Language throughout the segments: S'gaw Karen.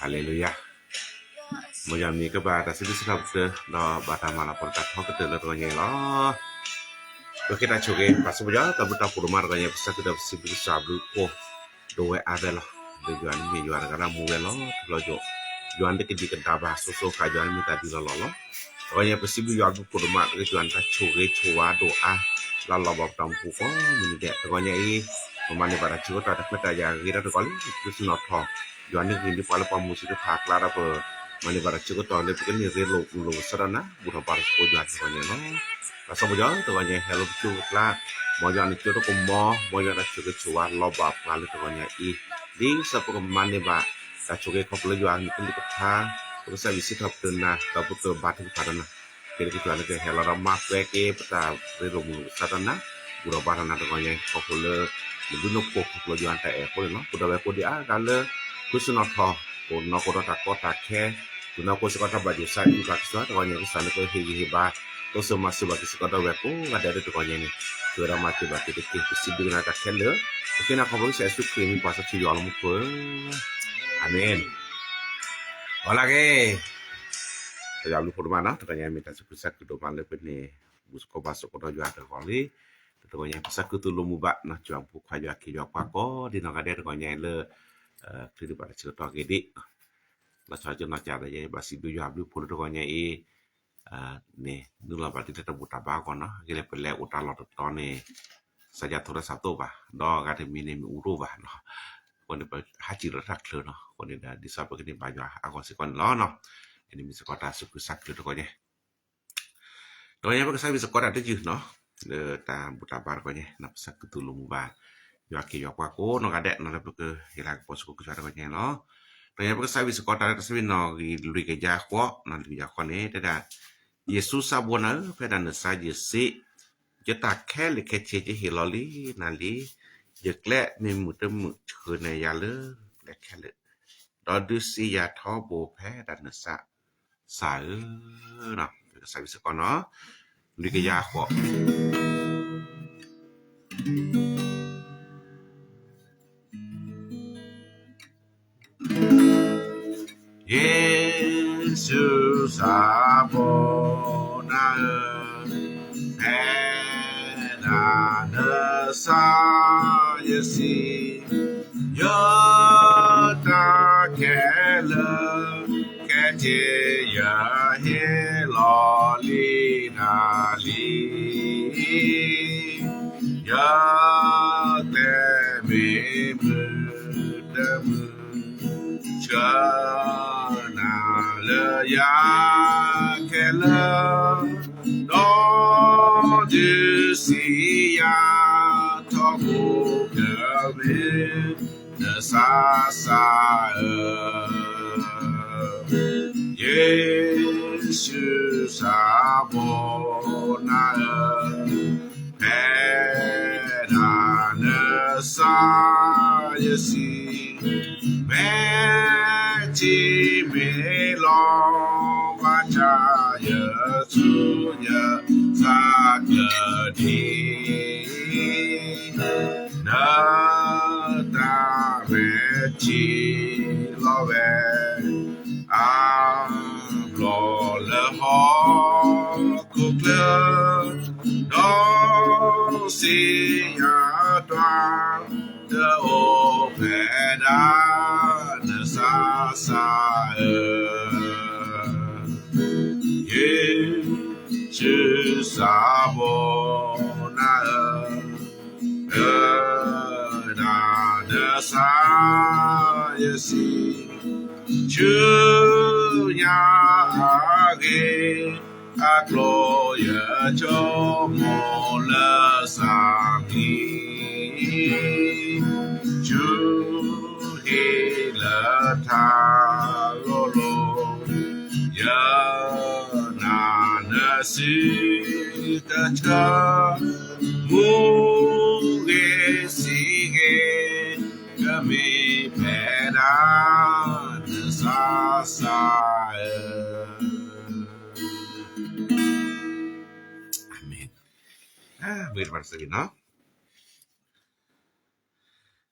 ဟါလ့လူယၤ, မ်ယွၤမံၤကဘၣ်တၢ်စံးဘျုးစံးထီၣ်ပတြၢၤ ဒီးဘၣ်တၢ်မၤလၤကပီၤတၢ်ထီကတၢၢ်လၢတဂီၤညါအံၤလီၤ. ပဃ့တၢ်ဆိၣ်ဂ့ၤ ပာ်စီဆှံယွၤ တၢ်ဘျုးတၢ်ဖှိၣ်ဒိၣ်မးတဂီၤညါ ပသးခုဒီးပစံးဘျုးကစၢ်အဘျုးအဖှိၣ် ဒိၣ်ဝဲအါဖဲလီၤ. ဒီးယွၤန့ၣ်မ့ၢ်ယွၤတဂၤလၢအမူဝဲလီၤ ထူလီၤယိာ်, ယွၤန့ၣ်တကဒံကဒါဘၣ် စိၤစိၤဃၣ် ယွၤန့ၣ်မ့ၢ်တၢ်ဒုးလီၤလီၤလီၤ. တဂီၤညါပစံးဘျုးယွၤအဘျုးအဖှိၣ်ဒိၣ်မး လၢယွၤန့ၣ်တၢ်ဆိၣ်ဂ့ၤဆိၣ်ဝါဒိၣ်အါ လၢလီၤဘၣ်ပတၢ်အိၣ်မူပူၤကိးမုၢ်နံၤဒဲး တဂီၤညါအံၤ ပမၤန့ၢ်ဘၣ်တၢ်ဆၢကတီၢ်တၢ်ခွဲးတၢ်ယာ်ဂ့ၤဒီးတကီၢ်လံ ပကစံးနီၣ်ထီၣ် ယွၤန့ၣ်ဂ့ၤန့ၢ်ပှၤလၢပှၤမူစ့ၢ်ကီးဖးအကျါဒီးပ မၤန့ၢ်ဘၣ်တၢ်ဆၢကတီၢ်လၢပကန့ၢ်ရ့လိာ်မုာ်လိာ်ကစၢ်ဒီးနၤ ဘူၣ်ထီၣ်ဘါထီၣ်စ့ၢ်ကီးယွၤတဂီၤညါလီၤ. တၢ်စီပယီၤတဂီၤညါ ဟဲလီၤပကၠိပကျါ မ်ယွၤန့ၣ်ကၠိတကမီၤ မ်ယွၤတၢ်ဆိၣ်ဂ့ၤဆိၣ်ဝါလီၤဘၣ်ပှၤလၢတဂီၤညါအံၤ ဒ်သိးပကမၤန့ၢ်ဘၣ် တၢ်ဆိၣ်ဂ့ၤခီဖျိလၢယွၤန့ၣ်ကလုၢ်ကထါ ပကစၢ်ယွၤစံးထီၣ်ပတြၢၤနၤ ဒီးပကဘါထုကဖၣ်ဒီးနၤ ကဲလၢကစၢ်န့ၣ်ကဟဲလီၤဒီးမၤပှဲၤက့ၤပတၢ်ရ့လိာ်မုာ်လိာ်ကစၢ်ဒီးနၤ ဘူၣ်ထီၣ်ဘါထီၣ်နၤတဂီၤညါအံၤ ခီဖျိလၢ နဘျုးနဖှိၣ်ခီဖျိယွၤတၢ်အဲၣ်အဃိန့ၣ်လီၤ. ပဒီပုၢ်ဝဲၢ်ကိးဒံးအါဂၤလၢ ဃုစ့ၢ်နီၣ်ထီၣ် ပနီၢ်ကီၢ်ဒီးတၢ်ကီတၢ်ခဲ ပနီၢ်ကီၢ်စ့ၢ်ကီးတၢ်ဘၣ်ယိၣ်စးအုၣ်သးကစၢ်တဂီၤညါ ကစၢ်န့ၣ်ကဟ့ၣ်ဂံၢ်ဟ့ၣ်ဘါ တိစၢၤမၤစၢၤဘၣ်က့ၤစ့ၢ်ကီးဒီပုၢ်ဝဲၢ်ကိးဂၤဒဲးလၢတဂီၤညါန့ၣ် ကဲဝဲဒၣ်မၤစၢၤဘၣ်က့ၤတက့ၢ် ပစံးဘျုးက့ၤနၤတၢ်ခဲလၢာ် ပဃ့နၤခီဖျိကစၢ်ယ့ၣ်ၡူးခရံာ်မံၤပှၤစီဆှံယွၤလၢမူခိၣ်ဧၢ အၤမ့ၣ် အီၣ်လၢဂ့ၤ ပယွၤဘျုးဖှိၣ်ဒိၣ်မးနီၤ တဂီၤညါမ့ၢ်တၢ်သူၣ်ခုသးခုဒိၣ်မးလၢပန့ၣ် ဘူၣ်သကိးဘါသကိးဒီးယွၤတဂီၤလံ တဂီၤညါပသးခုသူၣ်လိာ်မုာ်ဘၣ်နီၤ ယွၤဖိခွါယွၤခ့ယွၤကွၢ်ကိးဒံနီၢ်ဂၤဒဲးတဂီၤညါအံၤလၢ ချ့ဒံးဘၣ်တၢ်ဆၢကတီၢ်ဂ့ၤဒံး လီၤဆီကနီၢ်ကၢ်ဒီးယဲ ဘၣ်စံးဘျုးယွၤဘျုးဖှိၣ်လၢတဂီၤညါအံၤ န့ၣ် နုာ်လီၤဘၣ်ဒ်လၢတၢ်ဘူၣ်တၢ်ဘါအဂီၢ်နီၤ ဂ့ၤလၢပလဲၤအိၣ်တၢ်လီၢ်တတီၤန့ၣ် စၢ်ယွၤထိးတၢ်စးသိဘၣ် ဒီးအဂၤတမံၤန့ၣ်မ့ၢ်အူရိဘၣ်နီၤ အဃိန့ၣ် ပဟးစံၣ်လီၤတၢ်ချၢနီၤ အဃိန့ၣ်ဒီး ဒ်သိးပကန့ၢ်ဘၣ်ယွၤအဂီၢ်စ့ၢ်ကီးန့ၣ်လီၤနီၤ န့ၣ်မ့ၢ်စ့ၢ်ကီးတၢ်သူၣ်ခုသးခုတဂီၤညါ တဂီၤညါပကစၢ်မ့ၢ်စ့ၢ်ကီးတၢ်တယုၢ်နီၤ လၢတၢ်ဘူၣ်တၢ်ဘါတဂီၤညါ ပသးခုသူၣ်လိာ်မုာ်ဘၣ် ယွၤခ့ယွၤကွၢ်ကိးနီၢ်ဂၤဒဲးနီၤ လၢပကဟ့ၣ်လၤကပီၤစ့ၢ်ကီးကစၢ်တဂီၤညါလီၤ တဂီၤညါပကစၢ်မ့ၢ်စ့ၢ်ကီးတၢ်လၢတၢ်ဆၢမ့ၢ်နီၣ်ဂံၢ်လွံၢ်ကယၤဃိးနီၤ လွံၢ်ကယၤဃိးန့ၣ် တဲဒၣ် ယ့ၣ်ၡူးသးဘိန့ၣ်ဧၢ ဖဲဒၣ်နသးယ့ၣ်စ့း ယတၢ်ခဲလၢာ်ခဲဆ့ယဟ့ၣ်လီၤလံနၤလံ ယကျဲမ့ၢ်မုာ်တမုာ်ဆှၢနၤယၤလၢကျဲခဲလၢာ် ဒီးဒုးစံးယၤထီဘိဖဲဒၣ်နသး စၢ်ဧၢ ကစၢ်မ့ၢ်စ့ၢ်ကီးနီၤ လွံၢ်ကယၤဃိး ယ့ၣ်ၡူးသးဘိန့ၣ်ဧၢ ဖဲဒၣ်နသးယ့ၣ်စ့း ယတၢ်ခဲလၢာ်ခဲဆ့ယဟ့ၣ်လီၤလံနၤလံ ယကျဲမ့ၢ်မုာ်တမုာ် ဆှၢနၤလၢယၤခဲလၢာ် ဒီးဒုးစံးယၤထီဘိကမ့ၢ် နသးစၢ်ဧၢ ယ့ၣ်ၡူးသးဘိန့ၣ်ဧၢ ဖဲဒၣ်နသးယ့ၣ်စ့း မ့ၢ်ထံမ့ၢ်လီၤ ဘၣ်ဆၣ်ယဆူယသးကဒံ စံၣ်ညီၣ်တွၤ တအိၣ်ဖဲဒၣ်နဆါဆါဧၢ, ယ့ၣ်ၡူးစၢ်ဘီနၤဧၢ, အၢဒၣ်နဆါယစံၣ်, ဆူညါအဂ့ၢ် အကျိၤယဆိကမိၣ်လၢ စၢ်မံၤ, ဆူဟ့ၣ်လၢထးလိၤလိၤ, ယနာ်နစုတဆၢ, မူဂ့ၤစံးဂ့ၤ, ကမ့ၢ်ဖဲဒၣ်နဆါဆါဧၢ. အၤမ့ၣ်. မ့ၢ်တဘၣ်တစဲးနီၤ,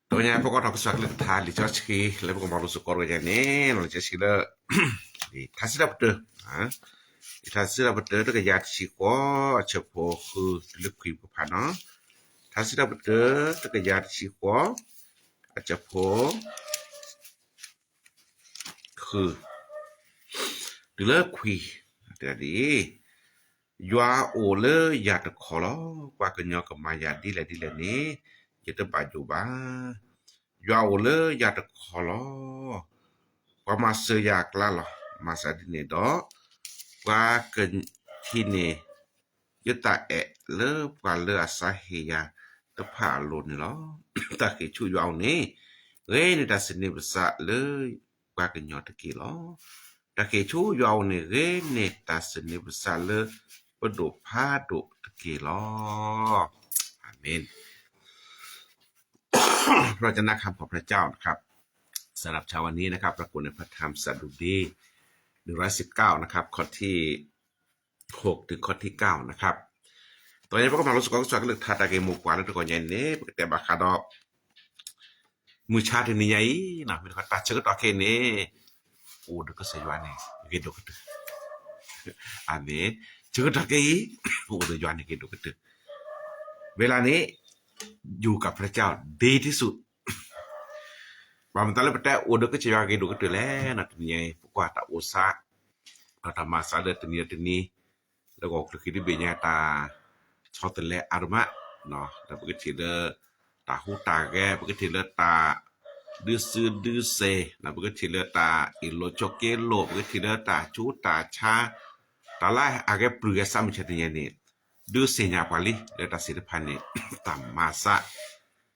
တနံၤအံၤ ပကထီၣ်ကစၢ်ကလုၢ်ကထါ လံာ်စီဆှံ လၢပကမၤလိစ့ၢ်ကီးတဂီၤညါန့ၣ် လံာ်စီဆှံလၢ ထါစံးထီၣ်ပတြၢၤ, ထါစံးထီၣ်ပတြၢၤ တကယၤတဆံဃိး အဆၢဖိဃု တုၤလၢခွံ ပကဖးနီၤ, ထါစံးထီၣ်ပတြၢၤ တကယၤတဆံဃိး အဆၢဖိ ဃု တုၤလၢခွံ, တဲဒ်အံၤ, ယွၤအိၣ်လၢယၤတခီလီၤ. ပှၤကညီကမၤယၤဒ်လဲၣ်ဒ်လဲၣ်န့ၣ် ယတဘၣ်ယိၣ်ဘၣ်. ယွၤအိၣ်လၢယၤတခီလီၤ. ပှၤမၤစၢၤယၤအကျါလီၤ. မၤစၢၤဒ်န့ၣ်ဒီး ပှၤကထံၣ်န့ၢ် ယတၢ်အဲၣ်လၢပှၤလၢအစါဟ့ယၤတဖၣ်အလိၤန့ၣ်လီၤ. တၢ်ဃ့ၢ်ဆူယွၤအအိၣ်န့ၣ် ဂ့ၤန့ၢ်တၢ်စံးန့ၢ်ပစးလၢပှၤကညီတက့ၢ်လီၤ. တၢ်ဃ့ၢ်ဆူယွၤအအိၣ်န့ၣ် ဂ့ၤန့ၢ်တၢ်စံးန့ၢ်ပစးလၢပဒိၣ်ဖးဒိၣ်တက့ၢ်လီၤ. အၤမ့ၣ်. เราจะนั่งคำขอพระเจ้านะครับ สำหรับเช้าวันนี้นะครับ ปรากฏในพระธรรมสดุดี หนึ่งร้อยสิบเก้า นะครับ ข้อที่ หก ถึงข้อที่ เก้า นะครับ. တနံၤအံၤ ပကမၤလိစ့ၢ်ကီး ကစၢ်ကလုၢ်ကထါ တၢ်ဂ့ၢ်မိၢ်ပှၢ်လၢတဂီၤညါအံၤန့ၣ် ပကတဲဘၣ်ဃးဒီး မုၢ်ဆါတနံၤညါအံၤ မ့ၢ်တခီ တၢ်ဆၢကတီၢ်ခဲအံၤန့ၣ် ပအိၣ်ဒီးကစၢ်ယွၤန့ၣ် ဂ့ၤဒိၣ်ကတၢၢ်. အၤမ့ၣ်. ဆၢကတီၢ်ခဲအံၤ ပအိၣ်ဒီးယွၤန့ၣ် ဂ့ၤဒိၣ်ကတၢၢ်. ဝဲလၢန့ၣ် อยู่กับพระเจ้าดีที่สุด. ဘၣ်မတၤလၢပတဲအိၣ်ဒီးကစၢ်ယွၤဂ့ၤဒိၣ်ကတၢၢ်လဲၣ်န့ၣ် တနံၤအံၤ ပကွၢ်တၢ်အိၣ်သး ဒီးတၢ်မၤစၢ်လၢတနံၤဒီးတနံၤ လၢကီၢ်ချၢဃံတဘ့ၣ်ညါ တၢ်ဆီတလဲအါဒိၣ်မး, ဒီးပကထံၣ်လၢ တၢ်ဟူးတၢ်ဂဲၤ, ပကထံၣ်လၢတၢ် ဒုးစုဒုးစ့ၤ, ပကထံၣ်လၢတၢ်အ့ၣ်လိာ်ဆိးက့လိာ်, ပကထံၣ်လၢတၢ်ဆူးတၢ်ဆါ, တၢ်လၢအဂဲၤပျုၢ်ဂဲၤဆါမုၢ်ဆါတနံၤန့ၣ် ဒုးသ့ၣ်ညါပှၤလံ လၢတၢ်သ့ၣ်တဖၣ်န့ၣ် တၢ်မၤစၢ်,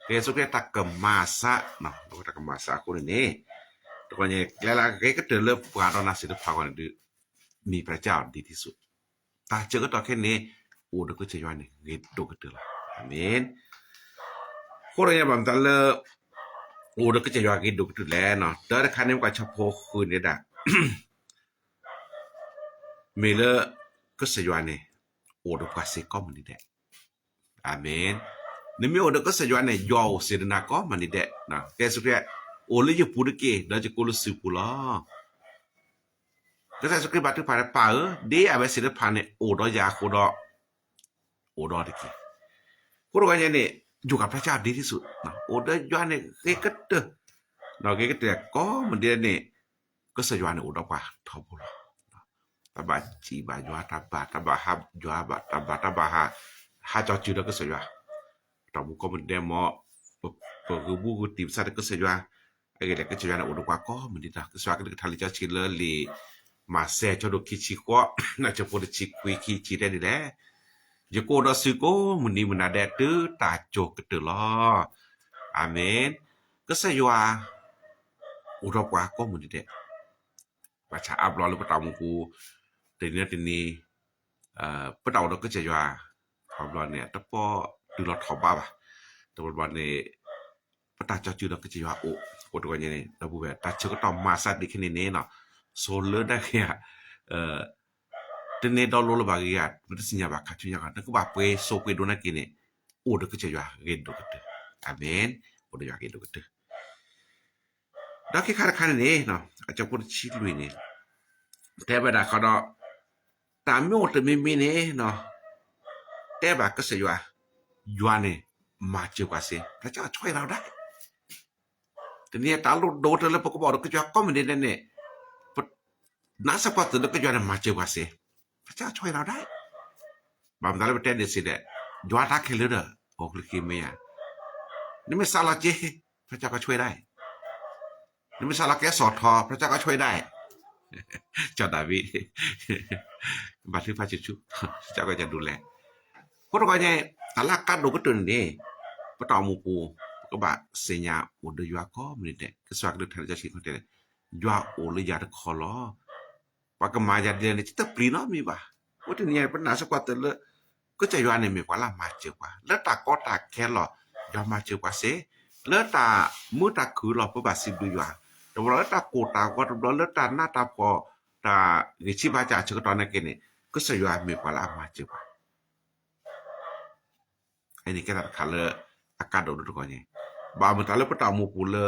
ကစၢ်ယ့ၣ်ၡူးခရံာ်တၢ်ကမၤစၢ်, တၢ်ကမၤစၢ်အဃိန့ၣ်န့ၣ် တဂီၤညါ ကျဲလၢအဂ့ၤကတၢၢ်လၢပှၤဒီးနၤသ့ၣ်တဖၣ်အဂီၢ်န့ၣ်ဒုး မ့ၢ်ပျၢ်ကၠီၣ်ဒ်ထံၣ်ဆူၣ်, တၢ်ဆၢကတီၢ်ခဲအံၤန့ၣ် အိၣ်ဒီးကစၢ်ယွၤန့ၣ် ဂ့ၤဒိၣ်ကတၢၢ်လီၤ. အၤမ့ၣ်. အဃိတဂီၤညါ ဘၣ်မတၤလၢ အိၣ်ဒီးကစၢ်ယွၤဂ့ၤဒိၣ်ကတၢၢ်လဲၣ်န့ၣ် တၢ်တခါန့ၣ် ပကွၢ်ဆၢဖိဃုန့ၣ်ဒၣ် မ့ၢ်လၢ ကစၢ်ယွၤန့ၣ် အိၣ်ဒီးပှၤစ့ၢ်ကီးမနုၤဒဲး. အၤမ့ၣ်. နမ့ၢ်အိၣ်ဒီးကစၢ်ယွၤန့ၣ် ယွၤအိၣ်စ့ၢ်ဒီးနၤကိးမုၢ်နံၤဒဲး, ကစၢ်ယ့ၣ်ၡူးခရံာ် အိၣ်လၢယပူၤတက့ၢ် ဒီးယကအိၣ်လၢသုပူၤလီၤ. ကစၢ်ယ့ၣ်ၡူးခရံာ်ဘါထုကဖၣ် ပၢ်ဧၢ, ဒ်အဝဲသ့ၣ်တဖၣ်န့ၣ် အိၣ်ဒီးယၤအဃိဒီး အိၣ်ဒီးတက့ၢ်. အဃိတဂီၤညါန့ၣ် ယူၤကၤဖျါကၠီဒ်ထံၣ်ဆူၣ်, အိၣ်ဒီးယွၤန့ၣ်ဂ့ၤကတၢၢ်, ဂ့ၤကတၢၢ်ကိးမုၢ်နံၤဒဲးန့ၣ် ကစၢ်ယွၤန့ၣ်အိၣ်ဒီးပှၤထီဘိလီၤ. တၢ်ဘၣ်စံးဘၣ်ယွၤ, တၢ်ဘၣ်, တၢ်ဘၣ်ဟးယွၤ, တၢ်ဘၣ်တၢ်ဘၣ်ဟး, ဟးကၠီစုၤဒီးကစၢ်ယွၤ, တၢ်မူကိးမုၢ်နံၤဒဲးမ့ၢ် ပဂုာ်ဘူးဂုာ်တံၢ်ပသးဒီးကစၢ်ယွၤ, အဂ့ၢ်ဒ်လဲၣ် ကစၢ်ယွၤန့ၣ်အိၣ်ဒီးပှၤကိးမုၢ်နံၤဒဲး, ကစၢ်ယွၤကလုၢ်ကထါလံာ်စီဆှံလၢလံာ် မးသဲအဆၢဒိၣ်ခံဆံဃိး အဆၢဖိတဆံခွံခံဆံတဲဒ်လဲၣ်, ယကအိၣ်ဒီးသုကိးမုၢ်နံၤမုၢ်နၤဒဲးတုၤတၢ်ကိၤကတၢၢ်လီၤ. အၤမ့ၣ်. ကစၢ်ယွၤ အိၣ်ဒီးပှၤကိးမုၢ်နံၤဒဲး, ဘၣ်ဆၣ်အါဘျီလၢပတၢ်အိၣ်မူပူၤ တနံၤတနံၤ ပတၢ်အိၣ်ဒီးကစၢ်ယွၤ အါဘျီန့ၣ် တပီၢ်တုၤလီၤထီၣ်ဘးဘၣ်, တဘျီဘျီန့ၣ် ပတၢ်ကၠီစုၤဒီးကစၢ်ယွၤအိၣ်, အဃိတဂီၤညါန့ၣ် ဒီပုၢ်ဝဲၢ် တၢ်ဆၢကတီၢ်မၤစၢ်ဒံးခဲန့ၣ်န့ၣ် ဆိလၢဒၣ်က့ၤ တန့ၢ်ဒီလိလၢၤဘၣ်ဂ့ၤဂ့ၤ ပတသ့ၣ်ညါဘၣ်ခါဆူညါဂ့ၤ နကဘၣ်ပှဲၤစိပှဲၤဒိၣ်နာ်က့န့ၣ် အိၣ်ဒီးကစၢ်ယွၤဂ့ၤဒိၣ်ကတၢၢ်. အၤမ့ၣ်. အိၣ်ဒီးယွၤဂ့ၤဒိၣ်ကတၢၢ်. ဒီးခဲခါတခါန့ၣ်န့ၣ် အဆၢဖိတဆံလွံၢ်န့ၣ် တဲဝဲဒၣ်ဃီဒီး တၢ်မ့ၢ်အိၣ်တမံၤမံၤန့ၣ် တဲဘၣ်ကစၢ်ယွၤ ယွၤန့ၣ် မၤစၢၤပှၤစ့, พระเจ้าช่วยเราได้. တနံၤအံၤတၢ်လိၣ်ဒိၣ်ကတၢၢ်လၢပကဘၣ်အိၣ်ဒီးကစၢ်ယွၤကိးမုၢ်နံၤဒဲးန့ၣ်, ပနာ်သပှၢ်တၢၢ်လၢကစၢ်ယွၤန့ၣ်မၤစၢၤပှၤစ့, พระเจ้าช่วยเราได้. ဘၣ်မတၤလၢပတဲဒ်စ့ဒီး, ယွၤတၢ်ခဲလၢာ်ဒီး အိၣ်ချၢဃံမ့ၢ်ယၤ, နမ့ၢ်စးလီၤစ့, พระเจ้าก็ช่วยได้. နမ့ၢ်စးလီၤကဲစီၤထီ, พระเจ้าก็ช่วยได้. စီၤဒၤဝံး ဘၣ်ထုကဖၣ်ဆူၣ်ဆူၣ်, စီၤကီၢ်ကဒူလဲၣ်. အဃိတခီညါ, တၢ်လၢအကါဒိၣ်ကတၢၢ်န့ၣ်, ပတၢ်အိၣ်မူပူၤ, ပကဘၣ်သ့ၣ်ညါအိၣ်ဒီးယွၤကိးမုၢ်နံၤဒဲး, ကစၢ်ယွၤကလုၢ်ကထါလၢကစၢ်ယ့ၣ်ၡူးခရံာ်တဲ, ယွၤအိၣ်လၢယၤတခီလီၤ. ပှၤကမၤယၤဒ်လဲၣ်န့ၣ် ယတပျံၤနီတမံၤဘၣ်. အဃိတနံၤညါ ပနာ်သပှၢ်တၢၢ်လၢ ကစၢ်ယွၤန့ၣ်မ့ၢ်ပှၤလၢအမၤစၢၤပှၤ, လၢတၢ်ကီတၢ်ခဲလီၤ, ယွၤမၤစၢၤပှၤစ့, လၢတၢ်မုာ်တၢ်ခုၣ်လီၤ ပဘၣ်စံးဘျုးယွၤ, တဘျီလၢတၢ်ကိၢ်တၢ်ဂီၤ, တဘျီလၢတၢ်နးတၢ်ဖှီၣ်, တၢ်ဂံၢ်ဆံးဘါစၢ်အဆၢကတီၢ်နာ်က့န့ၣ်, ကစၢ်ယွၤမ့ၢ်ပှၤလၢအမၤစၢၤပှၤ အန့ၣ်ကဲတၢ်တခါလၢအကါဒိၣ်ဒိၣ်တခီညါ, ဘၣ်မတၤလၢပတၢ်အိၣ်မူပူၤလၢ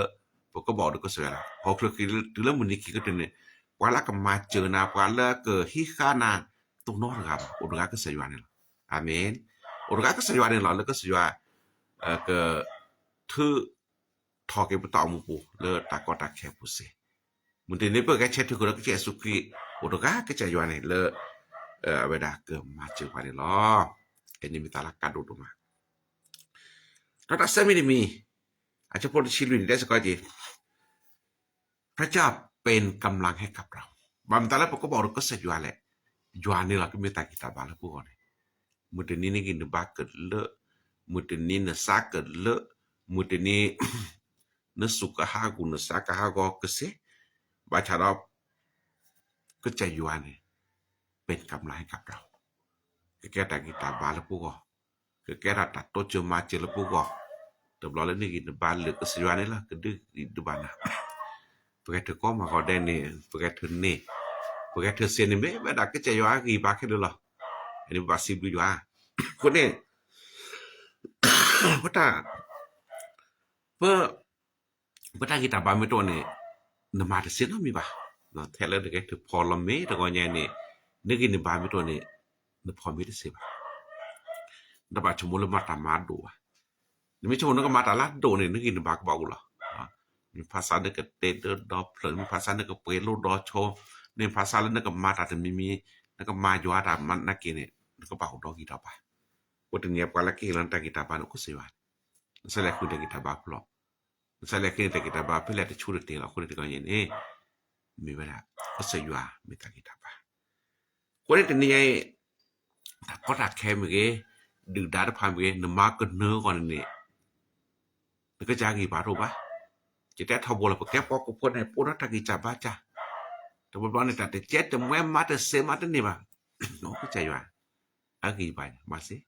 ပကဘၣ်အိၣ်ဒီးကစၢ်ယွၤလီၤ. ဟီၣ်ခိၣ်ချၢဃံတုၤလၢမုၢ်နံၤခံကတၢၢ်န့ၣ်, ပှၤလၢအကမၤစၢၤနၤ, ပှၤလၢကဟံးဃာ်နၤ, တအိၣ်နီတဂၤဘၣ်, အိၣ်တဂၤကစၢ်ယွၤန့ၣ်လီၤ. အၤမ့ၣ်. အိၣ်တဂၤကစၢ်ယွၤန့ၣ်လီၤ, လၢကစၢ်ယွၤ ကထုး ထီၣ်က့ၤပတၢ်အိၣ်မူပူၤလၢတၢ်ကီတၢ်ခဲအပူၤစ့, မုၢ်တနံၤပကဂဲၤဆၢထၢၣ်ဃုာ်ဒီးကစၢ်ယ့ၣ်ၡူးခရံာ်, အိၣ်တဂၤကစၢ်ယွၤန့ၣ်လၢ အဝဲဒၣ်ကမၤစၢၤပှၤန့ၣ်လီၤ. အန့ၣ်မ့ၢ်တၢ်လၢကါဒိၣ်ဒိၣ်မး, ဒီးတၢ်ဆၢမံၤတမံၤ, အဆၢဖိတဆံလွံၢ်န့ၣ် တဲစ့ၢ်ကီးက့ၤ พระเจ้าเป็นกำลังให้กับเรา. ဘၣ်မတၤလၢပကဘၣ်အိၣ်ဒီးကစၢ်ယွၤလဲၣ်, ယွၤန့ၣ်လီၤကမ့ၢ်တၢ်ဂံၢ်တၢ်ဘါလၢပဂီၢ်န့ၣ်, မုၢ်တနံၤနဂံၢ်နဘါကလၢာ်, မုၢ်တနံၤနစါကလၢာ်, မုၢ်တနံၤ နစူၢ်ကဟးဂီၤနစါကဟးဂီၤကစ့, ဘၣ်ဆၣ်ဒီး ကစၢ်ယွၤန့ၣ် เป็นกำลังให้กับเรา, ကကဲတၢ်ဂံၢ်တၢ်ဘါလၢပဂီၢ်, ကကဲထီၣ်တၢ်တိစၢၤမၤစၢၤလၢပဂီၢ်, တဘျီလၢနဂံၢ်နဘါလၢာ် ကစၢ်ယွၤန့ၣ်လီၤကဒုးဂံၢ်ဒုးဘါနၤ, ပကဲထၢၣ်ကီမၤကီၤဒဲးန့ၣ်, ပကဲထၢၣ်န့ၣ်, ပကဲထၢၣ်စ့န့ၣ် မ့ၢ်ဝဲဒၣ်ကစၢ်ယွၤအဂံၢ်ဘါခဲလၢာ်လီၤ. အန့ၣ်ပဘၣ်စံးဘျုးယွၤ, အဃိန့ၣ် ပတၢ် ပ ပတၢ်ဂံၢ်တၢ်ဘါမ့ၢ်တအိၣ်န့ၣ်, နမၤတစ့နီတမံၤဘၣ်. ထဲလၢနကဲထၢၣ်ဖီလီၤမ့ၢ်တဂီၤညါန့ၣ်, နဂံၢ်နဘါမ့ၢ်တအိၣ်န့ၣ်, နဖီမ့ၢ်တစ့ဘၣ်. နတဘၣ်ဆိကမိၣ်လၢမၤတၢ်မၤဒိၣ်ဘၣ်. နမ့ၢ်ဆိကမိၣ်နကမၤတၢ်လၢဒိၣ်န့ၣ် နဂံၢ်နဘါကဘၣ်အိၣ်လီၤ. မ့ၢ်ဖးဆါနကတဲဒၢဒီဖျၢၣ်, မ့ၢ်ဖးဆါနကပှ့ၤလိဒီဆိ, မ့ၢ်ဖးဆါလၢနကမၤတၢ်တမံၤမံၤ, နကမၤယွၤတၢ်မၤနာ်က့န့ၣ်, နကဘၣ်အိၣ်ဒီးဂံၢ်ဒီးဘါ. အဃိတနံၤအံၤ ပှၤလၢကဟ့ၣ်လီၤနတၢ်ဂံၢ်တၢ်ဘါန့ၣ် ကစၢ်ယွၤ, နဆဲးလဲၤဃုတၢ်ဂံၢ်တၢ်ဘါဖျိ, နဆဲးလဲၤဃုန့ၣ်တၢ်ဂံၢ်တၢ်ဘါဖဲလဲၣ်တဆူတတ့ၢ်လီၤ. အဃိန့ၣ်တဂီၤညါန့ၣ်, မ့ၢ်ဝဲဒၣ် ကစၢ်ယွၤမ့ၢ်တၢ်ဂံၢ်တၢ်ဘါ. အဃိန့ၣ်တနံၤအံၤ တၢ်ကီတၢ်ခဲမ့ၢ်ဂ့ၤ, ဒုၣ်ဒါတဖၣ်မ့ၢ်ဂ့ၤ, နမၤကနၢအဂီၢ်န့ၣ်န့ၣ်, နကစၢ်ဂံၢ်ဘါတအိၣ်ဘၣ်. ယတဲထီဘိလီၤ ပကဲပှၤဟီၣ်ခိၣ်ဖိန့ၣ် ပအိၣ်ဒီးတၢ်ဂံၢ်တၢ်ဘါစၢ်, တဘျီဘျီန့ၣ် တၢ်တကဲတမှဲမၤတစ့မၤတန့ၢ်ဘၣ်, ကစၢ်ယွၤ အဂံၢ်ဘါန့ၣ်မၤစ့,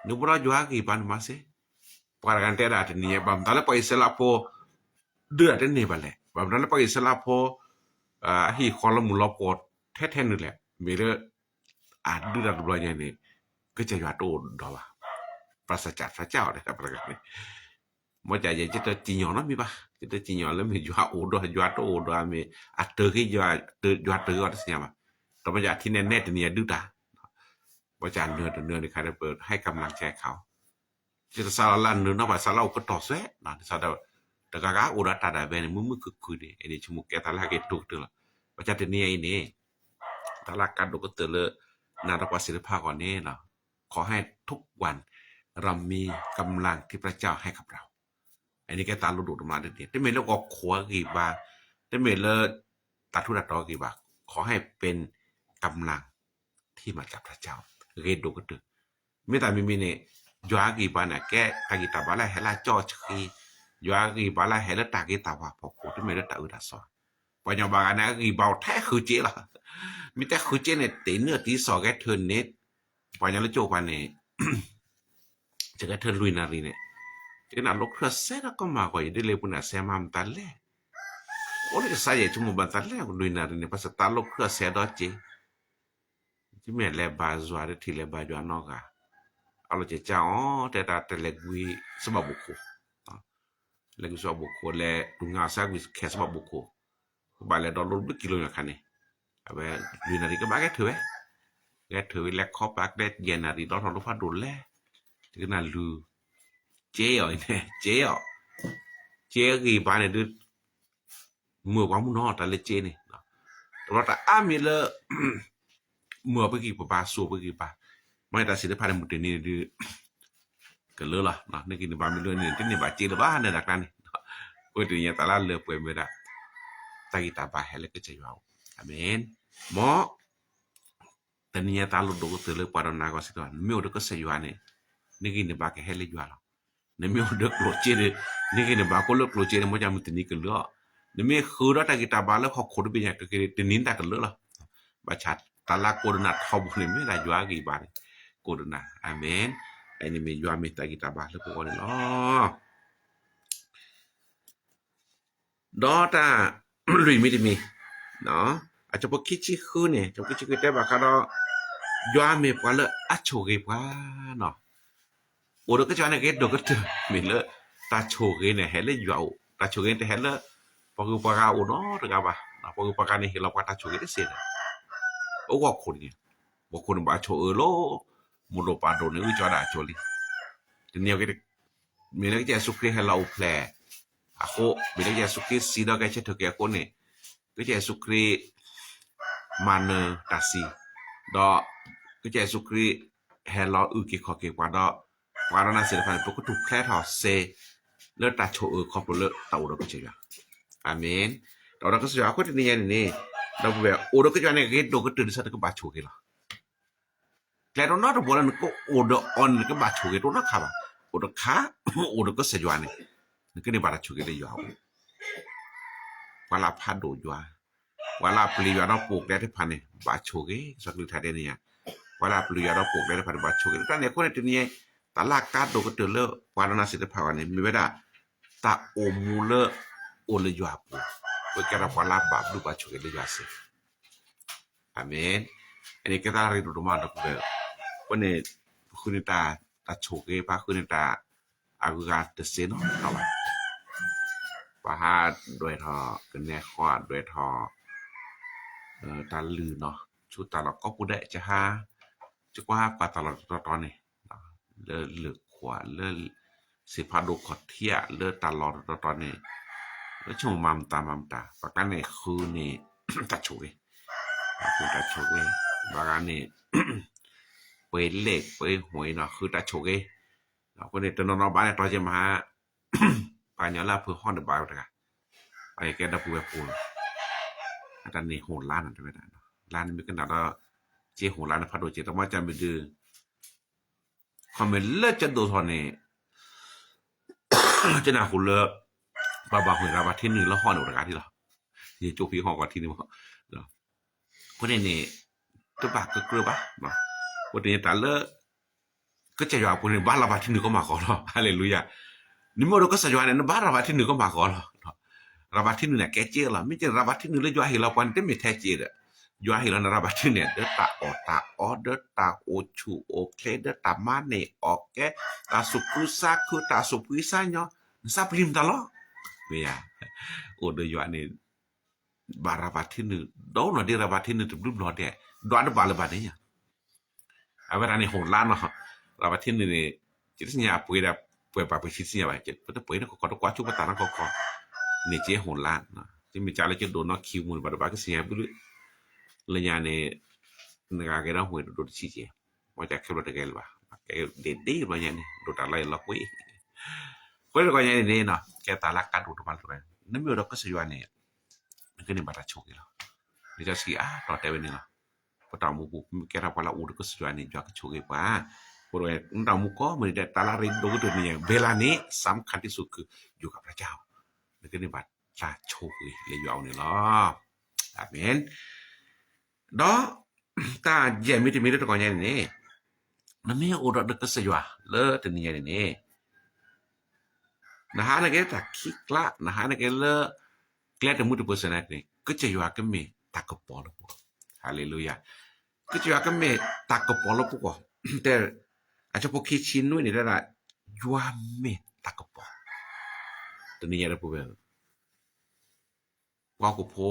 နအိၣ်ဒီးယွၤအဂံၢ်ဘါန့ၣ်မၤစ့. ပှၤတဂၤတဲဒၣ်တနံၤအံၤ ဘၣ်မတၤလၢပှၤအံၣ်စရ့လးဖိ ဒုးတၢ်တန့ၢ်ဘၣ်လဲၣ်. ဘၣ်မတၤလၢပှၤအံၣ်စရ့လးဖိ အဟံၣ်ဃီလၢမုၢ်လီၤပှီၢ်ထဲထဲန့ၣ်လဲၣ်. မ့ၢ်လၢ အဒုးတၢ်တဘျီညါန့ၣ် ကစၢ်ယွၤတအိၣ်ဒီးဘၣ်. ပှၤစၢ်ကၢ်စၢ်ကၢ်အီၤတဲပှၤတဂၤန့ၣ်, မ်ယဲယတစံၣ်ညီၣ်နီတမံၤဘၣ်. ယတစံၣ်ညီၣ်လၢမ့ၢ်ယွၤအိၣ်ဒီး ယွၤတအိၣ်ဒီး မ့ၢ်အတၢၢ်ဂ့ၤ ယွၤတဂ့ၤအီၤတသ့ၣ်ညါဘၣ်. ဒီးမ့ၢ်ယထံၣ်န့ၣ်နဲတနံၤအဒုးတၢ် ဘၣ်ဆၣ်နၢၤတနၢၤန့ၣ်ခါဒီး ပဟဲကမျၢၢ်ကဲခါအီၤ, ယတစးလီၤလၢအနၢၤနီၤ ဘၣ်စးလၢအိၣ်ကတီၢ်စွဲ, ဒ်သိးဒီး တဂၤဂၤအိၣ်ဒီးတၢ်ဒၣ်ဝဲန့ၣ် မုာ်မုာ်ခုၣ်ခုၣ်န့ၣ် အန့ၣ်ဆိကမိၣ်ကဲသးလၢဟဲက့ၤတိၢ်ကတၢၢ်လီၤ. ဘၣ်ဆၣ်တနံၤအံၤန့ၣ် တၢ်လၢအကါဒိၣ်ကတၢၢ်လၢ နၤဒီးပှၤစ့ၢ်တဖၣ်အဂီၢ်န့ၣ် ขอให้ทุกวันเรามีกำลังที่พระเจ้าให้กับเรา အန့ၣ်ကဲတၢ်လိၣ်ဒိၣ်တမးတန့ၢ်, တမ့ၢ်လၢဂီၤခိၣ်အဂံၢ်ဘါ, တမ့ၢ်လၢ တၢ်ထူးတၢ်တီၤအဂံၢ်ဘါ, ขอให้เป็นกำลังที่มาจากพระเจ้า ဂ့ၤဒိၣ်ကတၢၢ်. မ့ၢ်တၢ်မံၤမံၤန့ၣ် ယွၤအဂံၢ်ဘါန့ၣ် ကဲတၢ်ဂံၢ်တၢ်ဘါလၢဟဲလၢအကၠီဆှံ, ယွၤအဂံၢ်ဘါလၢဟဲလၢတၢ်ဂ့ၤတၢ်ဝါဖီခိၣ် တမ့ၢ်လၢတၢ်အၢတၢ်သီ. ပှၤကညီဘၣ်ဂၤန့ၣ် အဂံၢ်ဘါအိၣ်ထဲဃုစ့လီၤ. မ့ၢ်ထဲဃုစ့န့ၣ် တ့ၢ်နုာ်တံၤစီၣ်ဂဲၤထၢၣ်န့ၣ်, ပှၤကညီလၢကၠိပှၤန့ၣ် ယကဲထၢၣ်လွံၢ်နၣ်ရံၣ်န့ၣ်, ယကနၣ်လိာ်ခရၢၣ်စဲဒီးကမၢ်ဂီၢ် ယဒ်လဲၣ်ပူၤန့ၣ် အစဲမၤမတၤလဲၣ်. အိၣ်လၢကစၢ်ယဲၢ်ဆိကမိၣ်ဘၣ်တၢ်လဲၣ် လွံၢ်နၣ်ရံၣ်န့ၣ် ပှၤစတၢ်လိာ်ခရၢၣ်စဲဒီးက့ၤ, ယမ့ၢ်လဲၤဘါယွၤ တထံၣ်လဲၤဘါယွၤနီတဂၤ, အလီၢ်ကစၢ်အီၤ တဲတၢ်တလဲၤကွံာ်စဘၣ်ဘိၣ်ခိၣ်, လဲၤကွံာ်စဘၣ်ဘိၣ်ခိၣ် လဲၤတူၢ်ငါစၢ်ကွံာ်ခဲစဘၣ်ဘိၣ်ခိၣ်, ကဘၣ်လဲၤဒီးလိာ်တဘျုးကံလိၤညါခါန့ၣ်, အဝဲလွံၢ်နၣ်ရံၣ်ကဘၣ်ဂဲၤထၢၣ်ဝဲ, ဂဲၤထၢၣ်ဝဲလဲၤခီပၤကျဲယဲၢ်နၣ်ရံၣ်ဒီးထီၣ်လိာ်ဖးဒိၣ်လဲၣ် တကနၣ်လူၤ ကဲအီၤအံၤန့ၣ် ကဲအီၤ, ကဲဂ့ၤဘၣ်န့ၣ်ဒုး မုာ်ပှၤမုၢ်နီၤတၢ်လၢကဲန့ၣ်, တဘျီတၢ်အါမံၤလၢ မုာ်အီၤပဂံၢ်ပဘါ စိာ်ပဂံၢ်ပဘါ, မ့ၢ်တၢ်စံးတဖၣ်န့ၣ် မုၢ်တနံၤန့ၣ်ဒုး ကလၢလီၤ, န့ၢ်က့ၤန့ၢ်ဘၣ်မ့ၢ်လၢန့ၣ် တန့ၢ်ဘၣ်ကဲလၢၤဘၣ် နဲဒၣ်ကျါန့ၣ်, အဝဲတနံၤညါတၢ်လၢလၢပှဲၤမ့ၢ်ဝဲဒၣ် တၢ်ဂံၢ်တၢ်ဘါဟဲလၢကစၢ်ယွၤအအိၣ်, အၤမ့ၣ်, မ် တနံၤညါတၢ်လိၣ်ဒိၣ်ကတၢၢ်လၢပှၤဒီးနၤဂီၢ်စ့ၢ်ကီး နမ့ၢ်အိၣ်ဒီးကစၢ်ယွၤန့ၣ် န့ၢ်ဂံၢ်န့ၢ်ဘါကဟဲလၢယွၤလီၤ. နမ့ၢ်အိၣ်ဒီးကျိၣ်စ့ဒီး န့ၢ်ဂံၢ်န့ၢ်ဘါကိးလၢကျိၣ်စ့န့ၣ် မ့ၢ်ကမုၢ်တနံၤကလၢအီၤ, နမ့ၢ်ဃုာ်ဒီးတၢ်ဂံၢ်တၢ်ဘါလၢဟီၣ်ခိၣ်တဘ့ၣ်ညါ ကက့ၤတနံၤတၢ်ကလၢလီၤ. ဘၣ်ဆၣ်တၢ်လၢကိးဒိၣ်နၤထီဘိန့ၣ် မ့ၢ်ဒၣ်ယွၤဂံၢ်ဘါန့ၣ် ကိးဒိၣ်နၤ, အၤမ့ၣ်, အန့ၣ်မ့ၢ်ယွၤမ့ၢ်တၢ်ဂံၢ်တၢ်ဘါလၢပဂီၢ်န့ၣ်လီၤ. ဒီးတၢ်လွံၢ်မံၤတမံၤ, အဆၢဖိခံဆံဃုန့ၣ် ဆၢဖိခံဆံဃုတဲဘၣ်ဃးဒီး ယွၤမ့ၢ်ပှၤလၢအဆိၣ်ဂ့ၤပှၤနီၤ, အိၣ်ဒီးကစၢ်ယွၤန့ၣ် ဂ့ၤဒိၣ်ကတၢၢ်မ့ၢ်လၢ တၢ်ဆိၣ်ဂ့ၤန့ၣ် ဟဲလၢယွၤအိၣ်, တၢ်ဆိၣ်ဂ့ၤန့ၣ်တဟဲလၢ ပှၤဂုၤပှၤဂၤအိၣ်နီတဂၤဘၣ်, ပှၤဂုၤပှၤဂၤန့ၣ် ဟ့ၣ်လီၤပှၤတၢ်ဆိၣ်ဂ့ၤတစ့ၢ်န့ၣ်, အိၣ်ဂီၢ်ခိၣ်န့ၣ်, ဂီၢ်ခိၣ်န့ၣ်ဘၣ်ဆိၣ်အၢလီၤ, မိၢ်ဒိၣ်ပၢ်ဒိၣ်န့ၣ် ဂုာ်ကၠီဒၣ်အဆိၣ်လံ, တနံၤအံၤ မ့ၢ်လၢကစၢ်ယ့ၣ်ၡူးခရံာ်ဟဲလီၤအိၣ်ဖျဲၣ်အဃိ, မ့ၢ်လၢကစၢ်ယ့ၣ်ၡူးခရံာ်စံးဒီးကဟဲဆၢထၢၣ်က့ၤအဃိန့ၣ်, ကစၢ်ယ့ၣ်ၡူးခရံာ် မၤနၢၤတၢ်စံး, ဒီး ကစၢ်ယ့ၣ်ၡူးခရံာ် ဟဲလီၤအုၣ်က့ၤခီၣ်က့ၤပှၤဒီး ပှၤဒီးနၤစ့ၢ်တဖၣ်န့ၣ် ပကထူၣ်ဖျဲးထီၣ်စ့ လၢတၢ်ဆိၣ်အၢခီဖျိလၢတၢ်အိၣ်ဒီးကစၢ်ယွၤ, အၤမ့ၣ်, တၢ်အိၣ်ဒီးကစၢ်ယွၤအဃိတနံၤညါန့ၣ်န့ၣ်, ဒီပုၢ်ဝဲၢ် အိၣ်ဒီးကစၢ်ယွၤန့ၣ် ဂ့ၤဒိၣ်ကတၢၢ်ဒ်သိးနကဘၣ်ဆိၣ်ဂ့ၤလီၤ. ကျဲတနီတဘိလၢနကအိၣ်ဒီးအီၤန့ၣ် နကဘၣ်ဆိၣ်ဂ့ၤတအိၣ်နီတခါဘၣ်. အိၣ်တခါ အိၣ်ဒီးကစၢ်ယွၤန့ၣ် နကန့ၢ်ဘၣ်တၢ်ဆိၣ်ဂ့ၤလၢယွၤအအိၣ်. ပှၤလၢအဖးဒိၣ်ယွၤ, ပှၤလၢအပျံၤယွၤဒီးပိာ်ကျဲတဖၣ်န့ၣ် ဘၣ်ဆိၣ်ဂ့ၤ, ကစၢ်ကလုၢ်ကထါတဲန့ၣ်ဧါ, ပှၤလၢအပျံၤယွၤဒီးပိာ်ကျဲတဖၣ်န့ၣ် ဘၣ်ဆိၣ်ဂ့ၤ. တၢ်န့ၣ်အဃိန့ၣ် တနံၤအံၤ တၢ်လၢအကါဒိၣ်ကတၢၢ်လၢပှၤဒီးနၤစ့ၢ်တဖၣ်အဂီၢ်န့ၣ် မ့ၢ်ဝဲဒၣ် တၢ်အိၣ်မူလၢ အိၣ်လၢယွၤအပူၤ, ပကဲထီၣ်ပှၤလၢအဘၣ်ဘျုးဘၣ်ဆိၣ်ဂ့ၤလၢယွၤစ့ၢ် အၤမ့ၣ်. အန့ၣ်ကဲသးရ့ဒိၣ်ဒိၣ်မးဒီပုၢ်ဝဲၢ်, အဃိန့ၣ် ပဃုန့ၢ်တၢ်ဆိၣ်ဂ့ၤ ပဃုန့ၢ်တၢ်အဂုၤအဂၤတစ့နီတခါဘၣ်. ပှၤဟးဒွဲၣ်ထီၣ်ကနဲဃီ ဒွဲၣ်ထီၣ် တၢ်လုၢ်နီၤ ဆူတၢ်လီၢ်ကိးပူၤဒဲး ကဟါ ကကွၢ်ပှၤတၢ်လီၢ်တတီၤတီၤန့ၣ် လၢလၢၢ်ခွး လၢစံာ်ဖးဒိၣ်ခီၣ်ထံး လၢတၢ်လီၢ်တတီၤတီၤန့ၣ် လၢဆိကမိၣ်မၤမတၤမၤမတၤ ပှၤကျါန့ၣ်ဃုန့ၢ်တၢ်ဆိၣ်ဂ့ၤ, ဃုတၢ်ဆိၣ်ဂ့ၤ, ပှၤဂၤန့ၣ် ပှ့ၤလ့ၣ်ပှ့ၤဟူးနီၤ ဃုတၢ်ဆိၣ်ဂ့ၤ, အဃိန့ၣ် တနီၤနီၤဘၣ်န့ၣ် တီၤက့ၤမဟါ ပှၤကညီလၢအဖုဟီၣ်န့ၣ်ဘၣ်ဝဲတဂၤ, အကဲဒီပုၢ်ဝဲၢ်ဖိလီၤ, အတၢ်န့ၣ်ဟူးလါနီၤ တဲဝဲဒၣ်, လါန့ၣ်မ့ၢ်ကနၣ်ဒီး က့ဟူးလါန့ၣ်ဖးဒိၣ်က့ တမ့ၢ်ကမ့ၢ်ဒုး ခီမ့ၢ်လၢကဒိၣ်ထီၣ်န့ၣ် ကနၢ်ဟူလၢ ပှၤဘၣ်ဟူးရၤဘၣ်ထံနုာ်လၢဟီၣ်န့ၣ်အိၣ်တဂၤဒ်လီၤ, ယကၠိဖံဟီၣ်ကီၢ်ထံန့ၣ်မ့ၢ်, အဃိန့ၣ်န့ၣ် တဘၣ်ကကြၢးဘၣ်, အဃိန့ၣ်တၢ်လၢ ကစၢ်ယွၤအပူၤန့ၣ် ဘၣ်ရၤဘၣ်ထံနုာ်ကမၣ်ဃီလီၤ, ဟါလ့လူယၤ, နမ့ၢ်အိၣ်ဒီးကစၢ်ယွၤန့ၣ် နဘၣ်ရၤဘၣ်ထံနုာ်ကမၣ်ဃီလီၤ ရၤဘၣ်ထံနုာ်န့ၣ် ကဲစ့လီၤ. မ့ၢ်ကဲရၤဘၣ်ထံနုာ်လၢယွၤဟ့ၣ်လီၤပှၤန့ၣ် တမ့ၢ်ထဲစ့ဒီး, ယွၤဟ့ၣ်လီၤန့ၣ် ရၤဘၣ်ထံနုာ်န့ၣ် ဒီးတၢ်အီၣ်တၢ်အီ ဒီးတၢ်အိၣ်ဆူၣ်အိၣ်ချ့ ဒီးတၢ်မၤန့ၢ်အီၣ်ကဲ တၢ်သူၣ်ခုသးခု တၢ်သူၣ်ဖှံသးညီ နသးပျံၤမတၤလီၤ. မ့ၢ်ယါ, အိၣ်ဒီးယွၤန့ၣ် ဘၣ်ရၤဘၣ်ထံနုာ် ဒီးနီၢ်ဒ့ရၤဘၣ်ထံနုာ်တဘျုးဘျီဒဲး, ဒွးတဘၣ်လၢၤဘၣ်န့ၣ်ညါ အဝဲဒၣ်န့ၣ်ဟူးလါနီၤ, ရၤဘၣ်ထံနုာ်န့ၣ် ယတသ့ၣ်ညါအပှ့ၤဒၣ် ပှဲၤဘၣ်ပှဲၤဆံတသ့ၣ်ညါဘၣ်, ပတပှ့ၤန့ၣ်ကီကီ တကွၢ်ဆိပတၢ်နီၢ်ကီကီ န့ၣ်က့ဟူးလါ, တမ့ၢ်ကလၢကဒိၣ်နီၢ်ခံမူန့ၣ် ဘၣ်တဘၣ်ကသ့ၣ်ညါဘျုး, လၢညါန့ၣ် နဂၤဂဲၤဒီးဟူးတဒိၣ်တဆံးက့, မ့ၢ်တၢ်ခဲဘျီတဂဲၤလၢၤဘၣ်, ကဲဒ့ဒ့ဘျီညါန့ၣ် ဒိၣ်တၢ်လၢယလီၤကွံာ်, ဃိတကီၢ်ညါန့ၣ်န့ၣ် ကဲတၢ်လၢကါဒိၣ်တမံၤလၢၤဘၣ်, နမ့ၢ်အိၣ်ဒီးကစၢ်ယွၤန့ၣ် နကန့ၢ်ဘၣ်တၢ်ဆိၣ်ဂ့ၤလီၤ. လံာ်စီဆှံအါတီၤတဲဝဲန့ၣ်လီၤ. ပတၢ်အိၣ်မူပူၤ မ့ၢ်ကဲထီၣ်ပှၤလၢအအိၣ်ဒီးကစၢ်ယွၤန့ၣ် ယွၤကဆိၣ်ဂ့ၤပှၤ, အဃိဒီးနတၢ်အိၣ်မူကိးမုၢ်နံၤဒဲး တၢ်လၢအရ့ဒိၣ်ကတၢၢ်န့ၣ် ဘဲလၢန့ၣ် စၢ်ခၣ်တံၣ်စူၣ်ခု ယူၤကပြၢကၢ်, နကန့ၢ်ဘၣ်တၢ်ဆိၣ်ဂ့ၤလၢယွၤအအိၣ်န့ၣ်လီၤ. အၤမ့ၣ်. ဒီး တၢ်ယဲၢ်မံၤတမံၤလၢတကီၢ်ညါန့ၣ်န့ၣ် နမ့ၢ်အိၣ်ဒီးကစၢ်ယွၤလၢတနံၤညါန့ၣ်န့ၣ် နဟးန့ၢ်က့ၤတၢ်ခံးကျါ နဟးန့ၢ်က့ၤလၢ ကျဲတမုၢ်တပၢၢ်စ့ၢ်န့ၣ် ကစၢ်ယွၤကမ့ၢ်တၢ်ကပီၤလၢပဂီၢ်, ဟါလ့လူယၤ, ကစၢ်ယွၤကမ့ၢ်တၢ်ကပီၤလၢပဂီၢ်, တဲ အဆၢဖိခံဆံနွံန့ၣ် တဲဒၣ် ယွၤမ့ၢ်တၢ်ကပီၤ, တနံၤညါဒီပုၢ်ဝဲၢ် ပှၤဟီၣ်ခိၣ်ဖ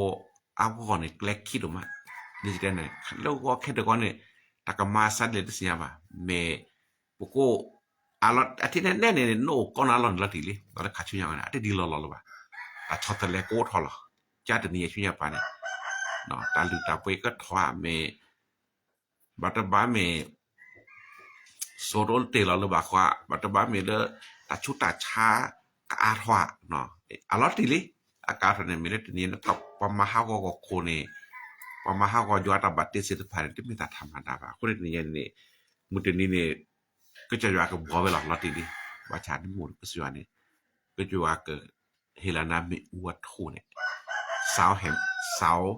ိအါဂီၢ်န့ၣ် ကျဲခံဒိၣ်မး, ဒ်ယတဲန့ၣ် လၢဂီၤခဲတဂီၤန့ၣ် တၢ်ကမၤအသးဒ်လဲၣ်တသ့ၣ်ညါဘၣ်, မ့ၢ်ပကိး အထံၣ်နဲၣ်နဲၣ်န့ၣ် နအိၣ်ကီနၤလီၢ်န့ၣ်လီၤတံၢ်လံ, ဒီးလၢခးဆူညါန့ၣ် အတဒ်လီၤလီၤလၢၤဘၣ်. တၢ်ဆီတလဲကအိၣ်ထီၣ်လီၤ. ကတနံၤညါဆူညါပၤန့ၣ် တၢ်လုၢ်တၢ်ပှ့ၤကထီၣ်မ့ၢ် ဘၣ်တဘၣ်မ့ၢ် စိတအိၣ်တ့ၢ်လီၤလၢၤဘၣ်ဃီ, ဘၣ်တဘၣ်မ့ၢ်လၢ တၢ်ဆူးတၢ်ဆါကအါထီၣ်, အလီၤတံၢ်လံ. အကအါထီၣ်န့ၣ် မ့ၢ်လၢတနံၤညါန့ၣ် ပှၤမၤဟးဂီၤဂီၤခိၣ်န့ၣ်, ပှၤမၤဟးဂီၤယွၤတၢ်ဘၣ်တ့စ့ၣ်တဖၣ်န့ၣ် တမ့ၢ်တၢ်ထးမၤတၢ်ဘၣ်. အဃိန့ၣ်တနံၤညါန့ၣ် မုၢ်တနံၤန့ၣ် ကစၢ်ယွၤကဘှီဝဲလီၤလီၤတံၢ်လံ. ဘၣ်ဆၣ်နမ့ၢ်အိၣ်ဒီးကစၢ်ယွၤန့ၣ် ကစၢ်ယွၤက ဟ့ၣ်လီၤနၤမ့ၣ်အူအထူၣ်န့ၣ်, စး စး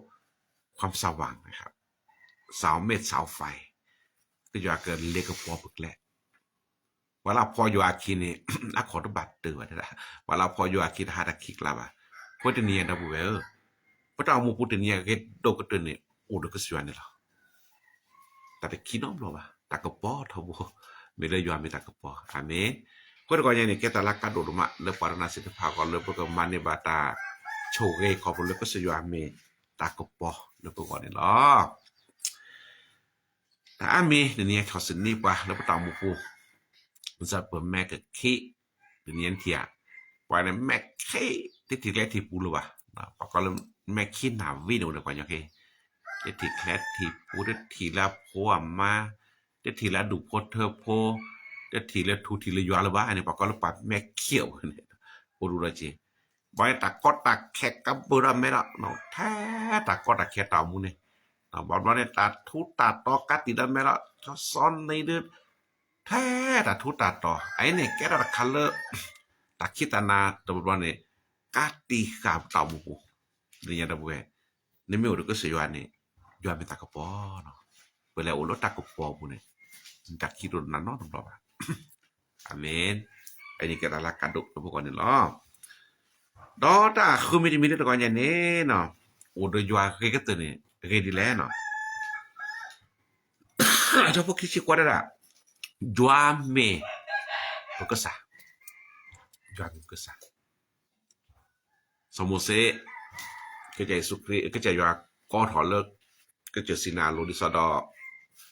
ความสว่างนะครับ, สาวเมฆสาวไฟ, ကစၢ်ယွၤကလဲၤကပီၤပကျဲ, ပှၤလၢဖီၣ်ယွၤအခံန့ၣ် အခိၣ်တဘၣ်တၢၢ်ဘၣ်, ပှၤလၢဖီၣ်ယွၤအခံတဟးတၢ်ခံးကျါဘၣ်. အဃိတနံၤညါဒီပုၢ်ဝဲၢ်ဧၢ, ပတၢ်အိၣ်မူပူၤတနံၤညါဂ့ၤဒိၣ်ကတၢၢ်န့ၣ် အိၣ်ဒီးကစၢ်ယွၤန့ၣ်လီၤ. တၢ်တခံနီတဘျီဘၣ်, တၢ်ကပီၤထီဘိ, မ့ၢ်လၢယွၤမ့ၢ်တၢ်ကပီၤ. အၤမ့ၣ်. အဃိတခီညါန့ၣ် ကဲတၢ်လၢကါဒိၣ်ဒိၣ်မး လၢပှၤတနီၤစ့ၢ်တဖၣ်အဂီၢ် လၢပကမၤန့ၢ်ဘၣ်တၢ်ဆိၣ်ဂ့ၤခီဖျိလၢကစၢ်ယွၤမ့ၢ်တၢ်ကပီၤလၢပဂီၢ်န့ၣ်လီၤ. တၢ်အါမံၤ တနံၤညါဆီၣ်ဆံန့ၢ်ပှၤလၢပတၢ်အိၣ်မူပူၤ, စးပမဲာ်ကခံ, တနံၤညါထံၣ်ဧါ, ပှၤန့ၣ်မဲာ်ခံ, တထံၣ်ကျဲထံၣ်ပူၤလၢၤဘၣ်, ပှၤကိးလၢမဲာ်ခံနၢ်ဝံန့ၣ်အိၣ်ဒီးပှၤကညီခဲအံၤ, တထံၣ်ကျဲထံၣ်ပူၤ, တထံၣ်လၢအဖိအမါ, တထံၣ်လၢအဒူၣ်ဖိထၢဖိ, တထံၣ်လၢထူထံၣ်လၢယွၤလၢၤဘၣ်န့ၣ် ပှၤကိးလၢပှၤမဲာ်ခံအိၣ်န့ၣ်, အိၣ်ဒူၣ်ဒီးက့ၤ ဘၣ်န့ၣ် တၢ်ကီတၢ်ခဲကဘၢဒီးမဲာ်ဒီး, ထဲတၢ်ကီတၢ်ခဲတၢ်အိၣ်မူန့ၣ်, ဘၣ်ဘျီန့ၣ် တၢ်ထူးတၢ်တီၤကးတံာ်ဒီးမဲာ်ဒီး, ဆီဆီန့ၣ်ဒုး, ထဲတၢ်ထူးတၢ်တီၤ, အအံၤန့ၣ် ကဲထီၣ်တၢ်တခါလၢ တၢ်ခံးတၢ်နၤတဘျီဘျီန့ၣ်, ကးတံာ်ဃာ်ပတၢ်အိၣ်မူပူၤ, လၢညါဒီပုၢ်ဝဲၢ်, နမ့ၢ်အိၣ်ဒီးကစၢ်ယွၤန့ၣ်, ယွၤမ့ၢ်တၢ်ကပီၤလီၤ. ပလဲၤအိၣ်လၢတၢ်ကပီၤပူၤန့ၣ်, တၢ်ခံးတအိၣ်နၤနီတဘျီဘၣ်. အၤမ့ၣ်. အန့ၣ်ကဲတၢ်လၢကါဒိၣ်လၢပဂီၢ်န့ၣ်လီၤ. ဒီးတၢ်ဃုမံၤတမံၤလၢတဂီၤညါန့ၣ်, အိၣ်ဒီးယွၤဂ့ၤကတၢၢ်န့ၣ် ဂ့ၤဒ်လဲၣ်နီၤ. အထီၣ်ဖိခံဆံကွၢ်ဒၣ်ဒၣ်, ယွၤမ့ၢ်ပကစၢ်, ယွၤမ့ၢ်ပကစၢ်. စီၤမိၤၡ့, ကစၢ်ယ့ၣ်ၡူးခရံာ်, ကစၢ်ယွၤကိးထီၣ်လၢ ကစၢၢ်စံနါအလိၤဒ်သိး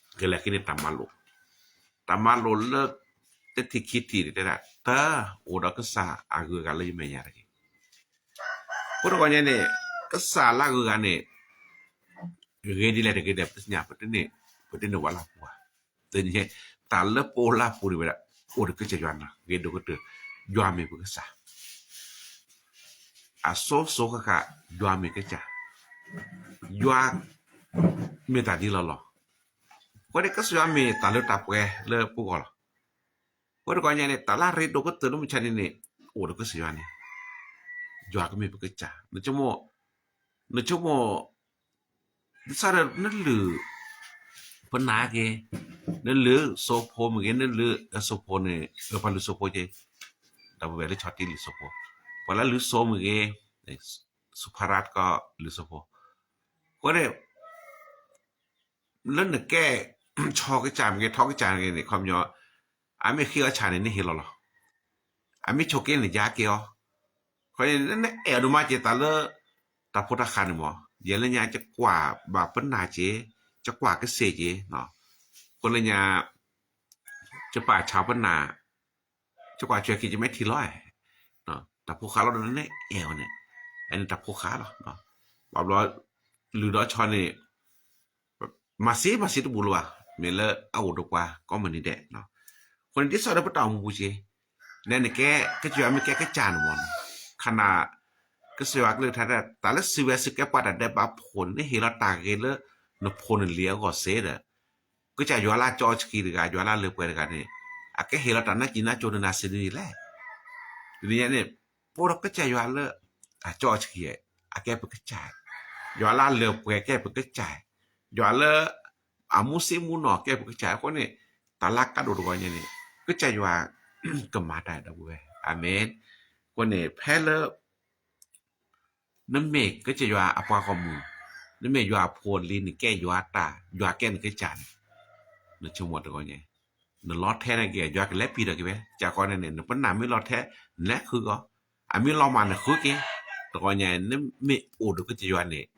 ဒီး ကလဲၤဃ့န့ၢ်တၢ်မၤလိာ်, တၢ်မၤလိာ်လၢ တထံၣ်ခံထံၣ်န့ၣ် တဲဒၣ် တၢ်အိၣ်ဒီးကစၢ်အဂုၤအဂၤလၢယမဲာ်ညါတဂ့ၤ. အဃိတဂီၤညါန့ၣ် ကစၢ်လၢအဂုၤအဂၤန့ၣ် ဂ့ၤဒ်လဲၣ်တဂ့ၤဒ်လဲၣ် ပသ့ၣ်ညါ ပတန့ၢ်ဝဲလၢ်ပူၤဘၣ်. တနံၤ တၢ်လၢပအိၣ်လၢ်ပူၤန့ၣ်ဝဲဒၣ် အိၣ်ဒီးကစၢ်ယွၤန့ၣ် ဂ့ၤဒိၣ်ကတၢၢ်, ယွၤမ့ၢ်ပကစၢ် အစိၤစိၤဃၣ်ဃၣ် ယွၤမ့ၢ်ကစၢ်, ယွၤမ့ၢ်တၢ်ဒ်လီၤလီၤ. အဃိန့ၣ် ကစၢ်ယွၤမ့ၢ်တၢ်လၢတၢ်ပှဲၤလၢပဂီၢ်လီၤ. အဃိတဂီၤညါန့ၣ် တၢ်လၢအရ့ဒိၣ်ကတၢၢ်လၢမုၢ်ဆါန့ၣ်န့ၣ် အိၣ်ဒီးကစၢ်ယွၤန့ၣ် ယွၤကမ့ၢ်ပကစၢ်. နဆိကမိၣ် နဆိကမိၣ် ဒ်သိးဒီးနလုၢ် ပနၢ်က့ၤ, နလုၢ်စိဖိမ့ၢ်ဂ့ၤ, နလုၢ်စိဖိန့ၣ် ပှၤလုၢ်စိဖိက့ၤ, ဒီပုၢ်ဝဲၢ်လၢဆီၣ်တံၢ်လုၢ်စိဖိ, ပှၤလၢလုၢ်စိမ့ၢ်ဂ့ၤ, စူၤဖါရါတကီလုၢ်စိဖိ, အဃိန့ၣ် လၢနကဲ ဆီကစၢ်မ့ၢ်ဂ့ၤ ထီကစၢ်မ့ၢ်ဂ့ၤန့ၣ် ခီပညီ အမ့ၢ်ဃ့အီၣ်ဆၣ်န့ၣ် နဟ့ၣ်လီၤလီၤ. အမ့ၢ်ဆိးက့န့ၣ် ယၤက့ၤအီၤ. အဃိန့ၣ် နအဲၣ်ဒိးမၤက့ၤတၢ်လၢ တၢ်ဖိတၢ်ဃၢ်န့ၣ်မး, ယဲလၢညါ ကကွၢ်ဘၣ်ပနၢ်က့ၤ, ကကွၢ်ကစ့ၢ်က့ၤ, အဃိလၢညါ ကပာ်ဆါပနၢ် ကကွၢ်ဆွဲက့ၤ ကမဲာ်ထံလီၤ, တၢ်ဖိဃၢ်လီၤဒီးနအဲၣ်အီၤန့ၣ်, အန့ၣ်တၢ်ဖိဃၢ်လီၤ. ဘၣ်ဘျီ လုၢ်ဒီးဆီန့ၣ် မၤစ့မၤစ့တဘူၣ်လၢၤဘၣ်, မ့ၢ်လၢအအိၣ်ဒီးပှၤကိးမုၢ်နံၤဒဲး. အဃိန့ၣ် ဒ်သိးဒီးပတၢ်အိၣ်မူပူၤက့ၤ, နဲနကဲ ကစၢ်ယွၤမ့ၢ်ကဲကစၢ်န့ၣ်မး, ခနၣ် ကစၢ်ယွၤကလုၢ်ကထါ တၢ်လၢစံးဝဲစံးကဲပှၤတၢ်ဒဲးဘးဖိန့ၣ် နဟ့ၣ်လီၤတၢ်ဂ့ၤလၢနဖိနလံၤအဂီၢ်စ့ၢ်ဒီး ကစၢ်ယွၤလၢအကၠီအီဆှံတဂၤ, ယွၤလၢအလၢပှဲၤတဂၤန့ၣ် အကဟ့ၣ်လီၤတၢ်နးစံးနါကိၤနနၤစ့ၢ်န့ၣ်လဲၣ်. တနံၤညါန့ၣ် ပအိၣ်ဒီးကစၢ်ယွၤလၢအကၠီအီဆှံ အကဲပကစၢ်, ယွၤလၢအလၢပှဲၤကဲပကစၢ်, ယွၤလၢအမူဆံးမူနီၢ်ကဲပကစၢ်. အဃိန့ၣ် တၢ်လၢကါဒိၣ်တဂီၤညါန့ၣ် ကစၢ်ယွၤကမၤတၢ်ဒီပုၢ်ဝဲၢ်, အၤမ့ၣ်. အဃိန့ၣ် ဖဲလၢ နမ့ၢ်ကစၢ်ယွၤအပှၤဂီၢ်မုၢ်, နမ့ၢ်ယွၤအဖိအလံၤ, နကဲယွၤတၢ်, ယွၤကဲနကစၢ်န့ၣ်, နဆိကမိၣ်တဂီၤညါ, နလီၤထဲန့ၣ်က့ၤ ယွၤကလဲၤပျံၤဒီးက့ၤဝဲ, ကကွၢ်န့ၣ်န့ၣ် နပနၢ်မ့ၢ်လီၤထဲ နလဲၤဃုအီၤ, အမ့ၢ်လီၤမၢ်နဃုက့ၤ, တဂီၤညါ နမ့ၢ်အိၣ်ဒီးကစၢ်ယွၤန့ၣ်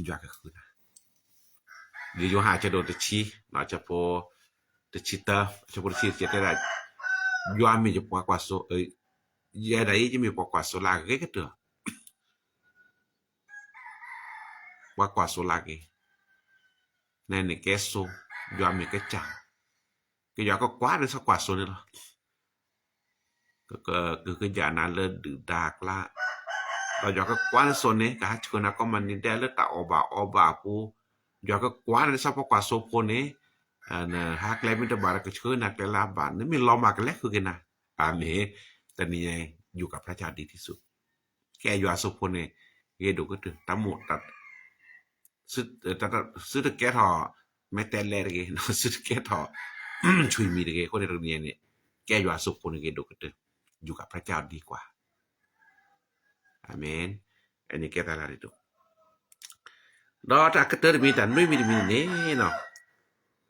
ယွၤကဃုနၤ. လံာ်ယိၤဟၣ်အဆၢဒိၣ်တဆံ, ဆၢဖိ တဆံတၢ, အဆၢဖိတဆံတၢတဲဒၣ်, ယွၤမ့ၢ်ယပှၤကွၢ်စိ, ယဲဒၣ်အံၤ ယမ့ၢ်ပှၤကွၢ်စိလၢအဂ့ၤကတၢၢ်လီၤ. ပှၤကွၢ်စိလၢအဂ့ၤ, နန့ၣ်ကဲစိ, ယွၤမ့ၢ်ကစၢ်, ကယွၤကကွၢ်နဆီကွၢ်စိန့ၣ်လီၤ. ကက့ၤကယၤနၤလၢဒုၣ်ဒါအကျါ, ဒီးယွၤကကွၢ်နစိန့ၣ် ကဟးဆှၢနၤကိးမုၢ်နံၤဒဲးလၢတၢ်အီၣ်ဘၣ်အီဘၣ်အပူၤ, ယွၤကကွၢ်နဆီပှၤကွၢ်စိဖိန့ၣ်, နဟးကျဲမ့ၢ်တဘၣ်ဒီး ကဆှၢနၤကျဲလၢအဘၣ်, နမ့ၢ်လီၤမၢ်ကလဲၤဃုက့ၤနၤ, အၤမ့ၣ်, တနံၤအံၤ ယူၤကၤဖျါကၠီဒ်ထံဆူ ကဲယွၤအစိဖိန့ၣ် ဂ့ၤဒိၣ်ကတၢၢ်, တၢ်မိၣ် သုတကဲထီၣ် မဲာ်တဲးလဲးတဂ့ၤ, သုတကဲထီၣ် ဆွံမံၤတဂ့ၤ, အဃိန့ၣ်တနံၤအံၤန့ၣ် ကဲယွၤအစိဖိန့ၣ်ဂ့ၤဒိၣ်ကတၢၢ်, ယူၤကၤဖျါကၠီဒံကွၢ်, အၤမ့ၣ်, အန့ၣ်ကဲတၢ်လၢအရ့ဒိၣ်, ဒီးတၢ်ကတၢၢ်တမံၤ တၢ်နွံမံၤတမံၤန့ၣ်,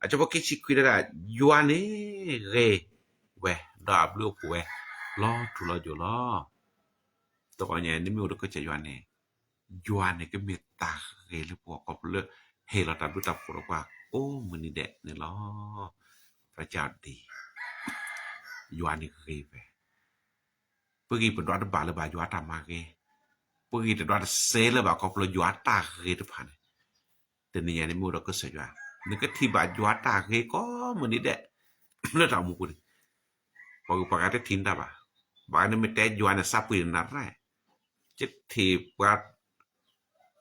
အဆၢဖိခံဆံခွံတဲဒၣ်, ယွၤန့ၣ်ဂ့ၤဝဲ, ဒီးအဘျုးအဖှိၣ်ဝဲ လီၤထူလီၤယိာ်လီၤ. တဂီၤညါ နမ့ၢ်အိၣ်ဒီးကစၢ်ယွၤန့ၣ်, ယွၤန့ၣ်ကမ့ၢ်တၢ်ဂ့ၤလၢပဂီၢ်ခီဖျိလၢ ဟ့ၣ်လီၤတၢ်ဘျုးတၢ်ဖှိၣ်လၢပှၤကိးမုၢ်နံၤဒဲးန့ၣ်လီၤ. ပကစၢ်ဒံး, ယွၤန့ၣ်ဂ့ၤဝဲ, ပဂံၢ်ပဒွးတဘၣ်လၢၤဘၣ်ယွၤအတၢ်မၤဂ့ၤ, ပဂံၢ်တဒွးတစဲးလၢၤဘၣ်ခီဖျိယွၤအတၢ်ဂ့ၤတဖၣ်န့ၣ်, တနံၤညါန့ၣ်မ့ၢ်အိၣ်ဒီးကစၢ်ယွၤ, နကထံၣ်ဘၣ်ယွၤအတၢ်ဂ့ၤကိးမုၢ်နံၤဒဲး လၢတၢ်အိၣ်မူပူၤန့ၣ်, ပှၤဂုၤပှၤဂၤတထံၣ်နတၢ်ဘၣ်, ဘၣ်နမ့ၢ်တဲယွၤန့ၣ် စၢ်ပှ့ၤနၤရၢၢ်, ယထံၣ်ပှၤ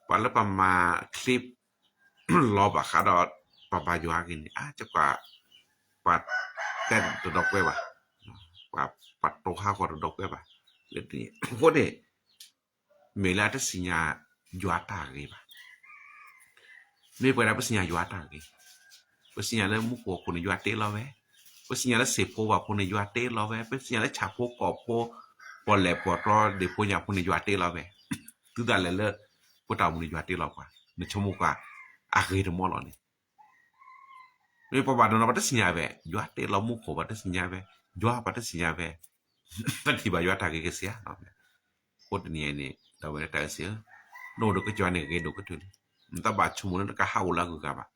ပှၤလၢပမၤချံ လီၤဘၣ်ဃးဒီး ပှၤဘါယွၤအဂ့ၢ်န့ၣ် အါ ပှၤတဲတဒီပုၢ်ဝဲၢ်ဘၣ်, ပှၤတိၤဟးဂီၤတဒီပုၢ်ဝဲၢ်ဘၣ်, အဃိန့ၣ် မ့ၢ်လၢအတသ့ၣ်ညါယွၤအတၢ်ဂ့ၤဘၣ်. မ့ၢ်ပဝဲဒၣ်ပသ့ၣ်ညါယွၤအတၢ်ဂ့ၤ, ပသ့ၣ်ညါလၢမူခိၣ်ဟီၣ်ခိၣ်န့ၣ် ယွၤတ့လီၤဝဲ, ပသ့ၣ်ညါလၢစံၣ်ဖိဘၣ်ဖိန့ၣ် ယွၤတ့လီၤဝဲ, ပသ့ၣ်ညါလၢဆၣ်ဖိကီၢ်ဖိ ပီၣ်လဲၣ်ပီၣ်တြီဒ့ၣ်ဖိညၣ်ဖိန့ၣ် ယွၤတ့လီၤဝဲ, တုၤဒၣ်လဲာ်လၢ ပတၢ်အိၣ်မူန့ၣ် ယွၤတ့လီၤပှၤ, နဆိကမိၣ်ကွၢ် အဂ့ၤတမီၢ်လီၤန့ၣ် မ့ၢ်ပှၤဘၣ်နီၤနီၤ ပှၤတသ့ၣ်ညါဝဲ, ယွၤတ့လီၤမူခိၣ် ပှၤတသ့ၣ်ညါဝဲ, ယွၤပှၤတသ့ၣ်ညါဝဲ, ပထံၣ်ဘၣ်ယွၤတၢ်ဂ့ၤကစၢ်ဧါ. အဃိတနံၤအံၤန့ၣ် ဒီပုၢ်ဝဲၢ်တၢ်အဲၣ်စ့ၢ်ဧၢ, နအိၣ်ဒီးကစၢ်ယွၤန့ၣ် ဂ့ၤဒိၣ်ကတၢၢ်လံ. နတဘၣ်ဆိကမိၣ်လၢနကဟးအိၣ်လၢအဂုၤအဂၤဘၣ်.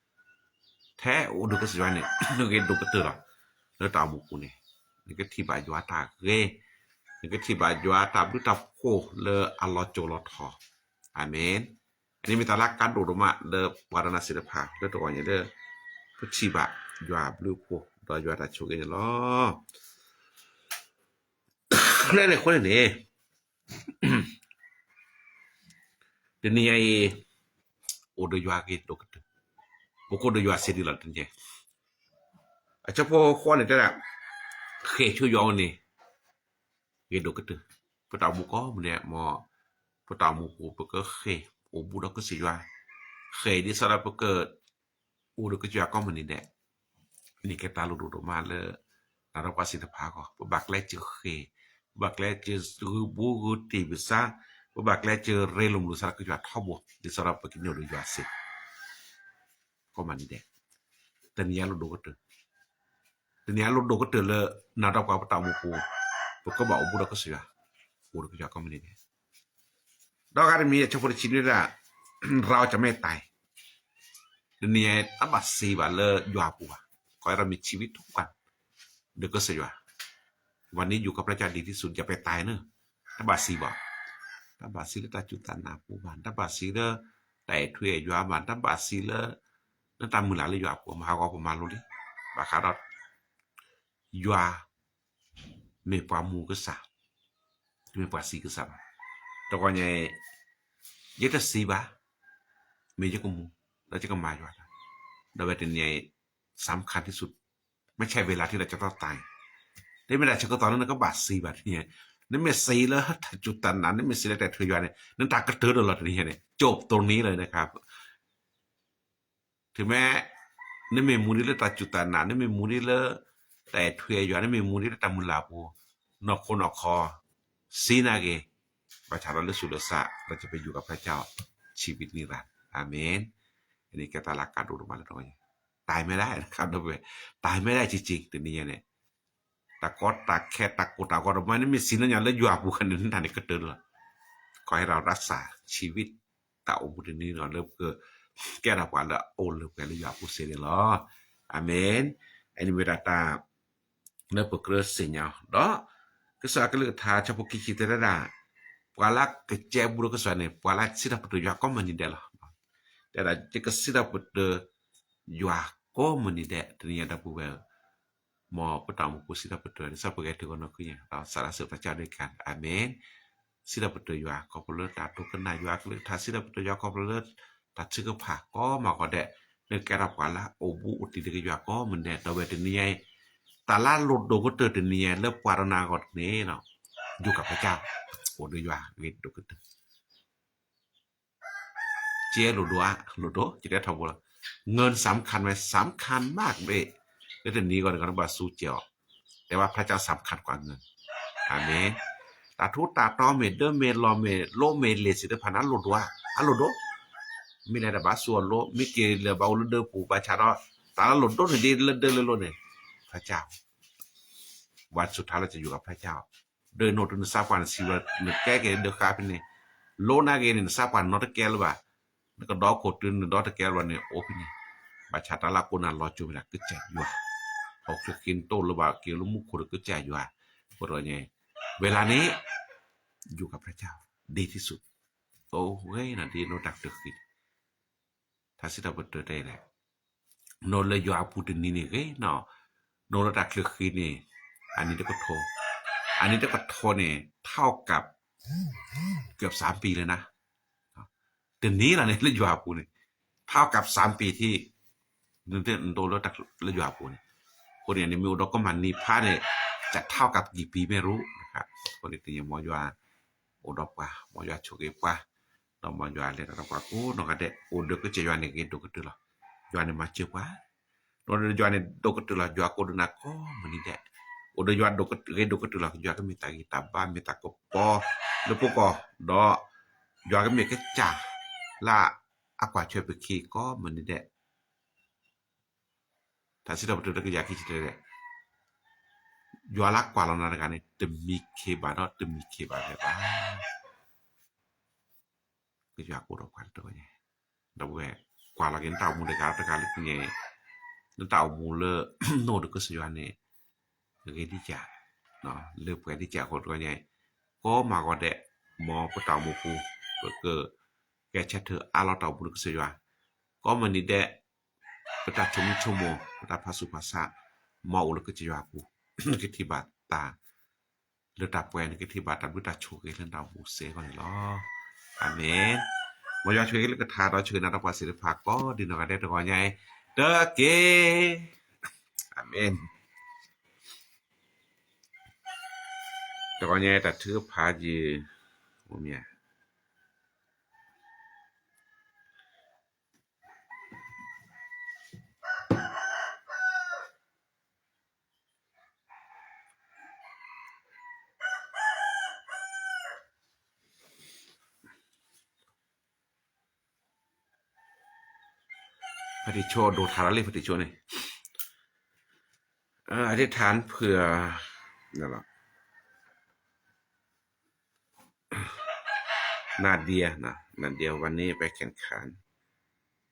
ထဲအိၣ်ဒီးကစၢ်ယွၤန့ၣ် ဂ့ၤဒိၣ်ကတၢၢ်လီၤ. လၢတၢ်အိၣ်မူပူၤန့ၣ် နကထံၣ်ဘၣ်ယွၤတၢ်ဂ့ၤ, နကထံၣ်ဘၣ်ယွၤတၢ်ဘျုးတၢ်ဖှိၣ်လၢအလီၤစိၤလီၤထီ. အၤမ့ၣ်. အန့ၣ်မ့ၢ်တၢ်လၢအကါဒိၣ်ဒိၣ်မးလၢပှၤဒီးနၤသ့ၣ်တဖၣ် လၢတဂီၤညါလၢ ပထံၣ်ဘၣ်ယွၤအဘျုးအဖှိၣ် ဒီးယွၤတၢ်ဆိၣ်ဂ့ၤန့ၣ်လီၤ. လၢန့ၣ်အဃိန့ၣ်န့ၣ် တနံၤညါအံၤ အိၣ်ဒီးယွၤဂ့ၤဒိၣ်ကတၢၢ်, ပကအိၣ်ဒီးယွၤစ့ၢ်ဒ်လီၤတနံၤညါ. အဆၢဖိဃိးန့ၣ်တဲဒၣ် ဃ့ၢ်ဆူယွၤအအိၣ်န့ၣ် ဂ့ၤဒိၣ်ကတၢၢ်. ပတၢ်အိၣ်မူကိးမုၢ်နံၤဒဲး မ်ပတၢ်အိၣ်မူပူၤ ပကဃ့ၢ်အိၣ်ဘူးဒီးကစၢ်ယွၤ, ဃ့ၢ်ဒ်သိးဒီးပက အိၣ်ဒီးကစၢ်ယွၤကိးမုၢ်နံၤဒဲး, န့ၣ်ကဲတၢ်လီၢ်ဒိၣ်ဒိၣ်မးလၢ နၤဒီးပှၤသ့ၣ်တဖၣ်အဂီၢ်, ပဘၣ်ကျဲးစၢးဃ့ၢ်, ပဘၣ်ကျဲးစၢးဂုာ်ဘူးဂုာ်တံၢ်ပသး, ပဘၣ်ကျဲးစၢးရ့လိာ်မုာ်သးဒီးကစၢ်ယွၤထီဘိ ဒ်သိးဒီးပကန့ၢ်ဒီးယွၤစ့ၢ် ကိးမုၢ်နံၤဒဲး. တနံၤညါလီၢ်ဒိၣ်ကတၢၢ်, တနံၤညါလီၢ်ဒိၣ်ကတၢၢ်လၢ နၤဒီးပှၤပတၢ်အိၣ်မူပူၤ, ပကဘၣ်အိၣ်ဘူးဒီးကစၢ်ယွၤ, အိၣ်ဒီးကစၢ်ယွၤကိးမုၢ်နံၤဒဲး. ဒီးဂၤတမံၤ အဆၢဖိတဆံနွံဒၣ်, เราจะไม่ตาย. တနံၤညါတဘၣ်သံဘၣ်လၢယွၤအပူၤဘၣ်, ခီဒီးမ့ၢ် ชีวิตทุกวัน ဒီးကစၢ်ယွၤ, วันนี้อยู่กับพระเจ้าดีที่สุด อย่าไปตายเนอะ. တဘၣ်သံဘၣ်, တဘၣ်သံလၢတၢ်စူၢ်တၢ်နာ်ပူၤဘၣ်, တဘၣ်သံလၢ တၢ်အဲၣ်ထွဲယွၤဘၣ်, တဘၣ်သံလၢ နတၢ်မုၢ်လၢ်လၢယွၤအပူၤ မဟါဂီၤပမၤလိလံ, ဘၣ်ဃးဒီး ယွၤ မ့ၢ်ပှၤမူကစၢ်, တမ့ၢ်ပှၤသံကစၢ်ဘၣ်. တဂီၤညါအံၤ ယတသံဘၣ်, မ့ၢ်ယကမူ, ဒီးယကမၤယွၤတၢ်, ဒီးဝဲတနံၤအံၤ สำคัญที่สุด ไม่ใช่เวลาที่เราจะต้องตาย. တမ့ၢ်ဒၣ်ဆၢကတီၢ်လၢနကဘၣ်သံဘၣ်တနံၤအံၤ, နမ့ၢ်သံလၢတၢ်စူၢ်တၢ်နာ်, နမ့ၢ်သံလၢတၢ်အဲၣ်ထွဲယွၤန့ၣ် နတၢ်ကတၢၢ်ဒီးလီၤတနံၤအံၤန့ၣ်, จบตรงนี้เลยนะครับ. ถึงแม้ နမ့ၢ်မူဒ်လၢတၢ်စူၢ်တၢ်နာ်, နမ့ၢ်မူဒ်လၢ တၢ်အဲၣ်ထွဲယွၤ, နမ့ၢ်မူဒ်လၢတၢ်မုၢ်လၢ်အပူၤ, နီၢ်ခိနီၢ်ခီ သံနာ်က့ၤ, ဘၣ်ဆၣ်ဒီးလၢသူၣ်လၢသး เราจะไปอยู่กับพระเจ้า ชีวิตนิรันดร์. อาเมน. အန့ၣ်ကဲတၢ်လၢအကါဒိၣ်ဒိၣ်မးလၢတဂီၤညါ, တၢ်မ့ၢ်ဒၣ်, တၢ်မ့ၢ်ဒၣ် จริงๆ တနံၤညါန့ၣ် တၢ်ကီတၢ်ခဲ တၢ်ကိၢ်တၢ်ဂီၤဒိၣ်မး နမ့ၢ်သံလၢယွၤအပူၤန့ၣ် နတၢ်န့ၣ်ကတၢၢ်လီၤ. ခီဟဲဒီးရၣ်စၢ် ชีวิต တၢ်အိၣ်မူတနံၤန့ၣ်လၢပက ကဲထီၣ်ပှၤလၢအအိၣ်လၢပှဲၤလၢယွၤအပူၤစ့ၢ်န့ၣ်လီၤ. အၤမ့ၣ်. အန့ၣ်မ့ၢ်ဒၣ်တၢ် လၢပကြၢးသ့ၣ်ညါအီၤ ဒီး ကစၢ်အကလုၢ်ကထါ ဆၢဖိခံဆံတဲဒၣ် ပှၤလၢကကဲဘူးဒီးကစၢ်ယွၤန့ၣ် ပှၤလၢစံးထီၣ်ပတြၢၤယွၤကိးမုၢ်နံၤဒဲးလီၤ. တဲဒၣ်ယကစံးထီၣ်ပတြၢၤယွၤကိးမုၢ်နံၤဒဲး တနံၤညါဒီပုၢ်ဝဲၢ် မ်ပတၢ်အိၣ်မူပူၤစံးထီၣ်ပတြၢၤ ဒ်သိးပကဟဲတုၤဃီၤနီၢ်ခိညါ ဒီးစးဒၣ်စံးပတြၢၤကစၢ်ဒၣ်ကါ အၤမ့ၣ်. စံးထီၣ်ပတြၢၤယွၤခီဖျိလၢတၢ်ဒိကနၣ်ယွၤကလုၢ်ကထါ စံးထီၣ်ပတြၢၤယွၤခီဖျိလၢ တၢ်ထုကဖၣ်ကိးမးဂီၤဒဲး နကကဲထီၣ်ပှၤလၢအအိၣ်ဘူးအိၣ်တံၢ်ဒီးကစၢ်ယွၤကိးမုၢ်နံၤဒဲး ဒီးဝဲတနံၤညါအံၤ တၢ်လၢအလိၣ်ဒိၣ်ကတၢၢ်တနံၤညါအံၤ လၢပှၤဒီးနၤအဂီၢ်န့ၣ် ယူၤကပၢ်ကၠၢ် အိၣ်ဒီးယွၤဂ့ၤဒိၣ်ကတၢၢ် စ့လိၣ်ဒိၣ်ဧါ လိၣ်ဒိၣ် ယတဲထီဘိလီၤ. เงินสำคัญไหม สำคัญมากเลย လၢတနံၤအဂီၢ်န့ၣ် ကဘၣ်စူးစဲးအီၤ แต่ว่าพระเจ้าสำคัญกว่าเงิน อาเมน တၢ်ထူးတၢ်တီၤမ့ၢ်ဒၢမ့ၢ်လီၢ်မ့ၢ်လိမ့ၢ်လ့ၣ်စံးတဖၣ်န့ၣ် အလိၣ်ဒိၣ်ဧါ အလိၣ်ဒိၣ် မ့ၢ်လဲၤဒီးဘၣ်စူးအီၤလိ မ့ၢ်က့ၤလၢဘၣ်အိၣ်လၢဒၢပူၤဘၣ်ဆၣ်ဒီး တၢ်လၢလိၣ်ဒိၣ်န့ၢ်ဒံးလၢဒၢလၢလိန့ၣ် พระเจ้า วันสุดท้ายเราจะอยู่กับพระเจ้า ဒီးနအိၣ်တုၤနသးပှၢ်နစံးဝဲ နကဲက့ၤဒၢဃါဖဲန့ၣ် လိနၤဂ့ၤန့ၣ် နသးပှၢ်နီတကဲလၢၤဘၣ် နကဒီခိၣ်တုၤနဒီတကဲလၢၤဘၣ်န့ၣ် အိၣ်ဖဲန့ၣ် ဘၣ်ဆၣ်တၢ်လၢကိးနၤလီၤစိၤမ့ၢ်ဒၣ်ကစၢ်ယွၤ ဟီၣ်ခိၣ်ချၢဃ့နတအိၣ်လၢၤဘၣ်က့ၤလၢမူခိၣ်ဒီးကစၢ်ယွၤ အဃိတဂီၢ်ညါ ဝဲလၢ်န့ၣ် ယူၤကပၢ်ကၠၢ် ဒ်ထံၣ်ဆူၣ် အိၣ်ဂ့ၤနၤဒ်နအိၣ်တၢ်ချၢဃ့ ထါစံးထီၣ်ပတြၢၤတဲလဲၣ် နအိၣ်လၢယွၤအပူၤတနံၤန့ၣ်ဂ့ၤနီၤ နအိၣ်လၢတၢ်ချၢဃ့န့ၣ် အနံၤတကထိ အနံၤတကထိန့ၣ် ထီၣ်ကပ် เกือบสามปีเลยนะ တနံၤလီၤန့ၣ် လၢယွၤအပူၤန့ၣ် ထီၣ်ကပ်စၢမ်ပံၤထံၣ် နတအိၣ်လၢ လၢယွၤအပူၤန့ၣ် အဃိန့ၣ် နမ့ၢ်အိၣ်ဒီးကီၢ်မၤနံၤဖးန့ၣ် จะเท่ากับกี่ปีไม่รู้นะครับ အဃိန့ၣ် တနံၤအံၤမ်ယွၤ အိၣ်ဒီးပှၤ မ်ယွၤဆိၣ်ဂ့ၤပှၤ ဒီးမ်ယွၤလဲၤတၢ်ဒီးပှၤကိးနီၢ်ဂၤဒဲး အိၣ်ဒီးကစၢ်ယွၤန့ၣ်ဂ့ၤဒိၣ်ကတၢၢ်လီၤ. ယွၤန့ၣ်မၤစၢၤပှၤ ဒီးယွၤန့ၣ်ဒိၣ်ကတၢၢ်လီၤ ယွၤကအိၣ်ဒီးနၤကိးမုၢ်နံၤဒဲး အိၣ်ဒီးယွၤဂ့ၤဒိၣ်ကတၢၢ်လီၤ ယွၤကမ့ၢ်တၢ်ဂံၢ်တၢ်ဘါ မ့ၢ်တၢ်ကပီၤလၢပဂီၢ် ဒီး ယွၤကမ့ၢ်ကစၢ် လၢအကွၢ်ထွဲပခ့ကိးမုၢ်နံၤဒဲး ထါစံးထီၣ်ပတြၢၤလၢကယၤခံဆံတၢ ယွၤလၢကွၢ်လီၤနၤတဂၤန့ၣ် တမံခ့ဘၣ်ဒီးတမံခ့ဘၣ်ဖဲဘၣ် ကယွၤကအိၣ်ဒီးပှၤတဂၤညါ ဒီပုၢ်ဝဲၢ် ကွၢ်လီၤက့ၤနတၢ်အိၣ်မူတဂၤတဂၤလၢညါ နတၢ်အိၣ်မူလၢ နအိၣ်ဒီးကစၢ်ယွၤန့ၣ် ဂ့ၤဒံးကၢ် လၢပှဲၤဒံးကၢ်အဃိတဂၤညါ ကိးမးဂီၤဒဲး မ်ပတၢ်အိၣ်မူပူၤ ပက ကဲဆၢထၢၣ်အါလီၤတၢ်အိၣ်မူလၢကစၢ်ယွၤ ကိးမုၢ်နံၤဒဲး ပတၢ်ဆိမိၣ်ဆိကမိၣ် ပတၢ်ဖးဆူၣ်ဖးဆါ မ်အိၣ်လၢကစၢ်ယွၤအပူၤ နကထံၣ်ဘၣ်တၢ် လၢတၢ်ပှဲၤ နကထံၣ်ဘၣ်တၢ်ဘျုးတၢ်ဆိၣ်ဂ့ၤလၢနတၢ်အိၣ်မူစ့ၢ်ကီးန့ၣ်လီၤ. အၤမ့ၣ်. မ်ယွၤဆိၣ်ဂ့ၤလၢကထါဒီးဆိၣ်ဂ့ၤနၤဒီးပှၤသ့ၣ်တဖၣ်ကိးဒံးနီၢ်ဂၤဒဲးတဂီၤညါအံၤ တက့ၢ်. အၤမ့ၣ်. တဂီၤညါအံၤတၢ်ထုကဖၣ်ယံၤ မ့ၢ် ဖါတံၢ်ဆိဒိၣ်ထါလီၤလံ ဖါတံၢ်ဆိန့ၣ် อธิษฐานเผื่อ นั่นแหละ นาเดียนะ นาเดียวันนี้ไปแข่งขัน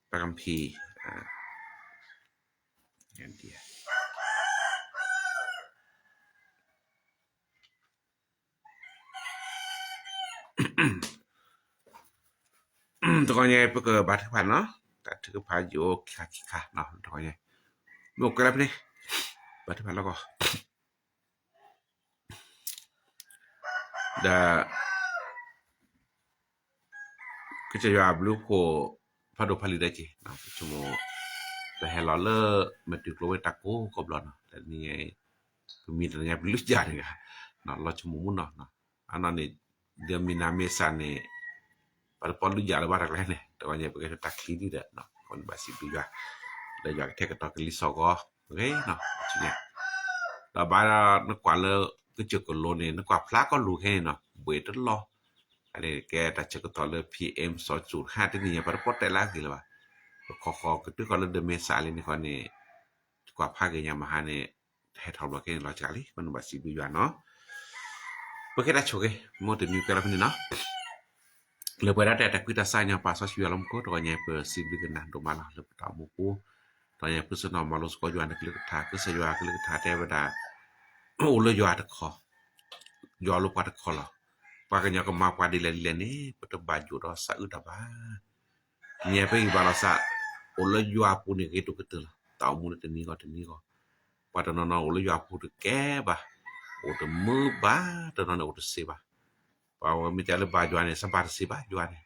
พระคัมภีร์ อ่า นาเดีย တဂီၤညါ ပကဘါထုကဖၣ်နီၤ, တၢ်ထုကဖၣ်ယိၣ်ခံခါခံခါနီၤ, တဂီၤညါ မ့ၢ်အိၣ်ကွဲးလၢဖဲန့ၣ် ဘါထုကဖၣ်လီၤကီး ဒီး ကစၢ်ယွၤအဘျုးအဖှိၣ် ဖးဒိၣ်ဖးလံၤဒၣ်က့ၤ ပဆိကမိၣ် ပဟဲလီၤလၢ မ့ၢ်တုၤကျိဝဲတၢ်ကိးကီးဘျီနီၤ, တနံၤညါ ပမံၤတနံၤညါပလုၢ်ယၤန့ၣ်ဂ့ၤ လီၤဆိကမိၣ်မုၢ်နီၤ, အနီၢ်န့ၣ် ဒီးမ့ၢ်နၤမ့ၢ်စးန့ၣ် ပတပီၣ်လုၢ်ယၤလၢၤဘၣ်တကျဲန့ၣ် တဂီၤညါ ပကဲထီၣ်တၢ်ချံဒံးဒီး ပဘၣ်စံးဘျုးယွၤ လၢယွၤကထဲကတီၤကလံၤစိးဂီၤ ဂ့ၤနီၤ ဆူညါ ဒီးဘၣ်ဒီးနကွၢ်လၢ ကစၢၢ်ကလိန့ၣ် နကွၢ်ဖျါကီၢ်လူၤခဲန့ၣ်နီၤ ဘှံးတလီၢ် အန့ၣ်ကဲတၢ်ဆၢကတီၢ်လၢ PM စီၤစူၣ်ဟါတနံၤညါ ပတပီၣ်တဲလၢအဂ့ၤလၢၤဘၣ် ပခီဃီၤကတုၤဃီၤလၢဒၢးမ့ၢ်စးလံန့ၣ်ဃီန့ၣ် ကွၢ်ဖးဂ့ၤညါမဟါန့ၣ် ဟဲထီၣ်ဘျီခဲန့ၣ်လီၤစှၤလံ ပနဘၣ်စံးဘျုးယွၤနီၤ ပကဲတၢ်ဆိၣ်ဂ့ၤ မ့ၢ်တမံၤကဲလီၤဖဲန့ၣ်နီၤ လၢပှဲၤဒၣ်တဲတၢ်ခွံတၢ်ဆါညါပာ်စီဆှံယွၤလၢမူခိၣ် တဂီၤညါ ပစံးဘျုးကနၤဒိၣ်မးလီၤ လၢပတၢ်အိၣ်မူပူၤ ဒီးညါဖုစနီၤမၤလိစ့ၢ်ကီးယွၤန့ၣ်ကလုၢ်ကထါ, ကစၢ်ယွၤကလုၢ်ကထါတဲဝဲဒၣ် အိၣ်လၢယွၤတခီ, ယွၤလၢပှၤတခီလီၤ. ပှၤကညီကမၤပှၤဒ်လဲၣ်ဒ်လဲၣ်န့ၣ် ပတဘၣ်ယိၣ်ဒီးစးအုးတၢ်ဘၣ်. ညါပဂံၢ်ဘါလီၤစၢ် အိၣ်လၢယွၤအပူၤန့ၣ်ဂ့ၤဒိၣ်ကတၢၢ်လီၤ. တၢ်အိၣ်မူလၢတနံၤဂီၢ်တနံၤဂီၢ် ပှၤတနီၤနီၤအိၣ်လၢယွၤအပူၤတကဲဘၣ်, အိၣ်တမုာ်ဘၣ်, တနီၤန့ၣ်အိၣ်တစ့ဘၣ်. ပှၤမ့ၢ်တဲလၢဘါယွၤန့ၣ် စဘၣ်တစ့ဘၣ်ယွၤန့ၣ်,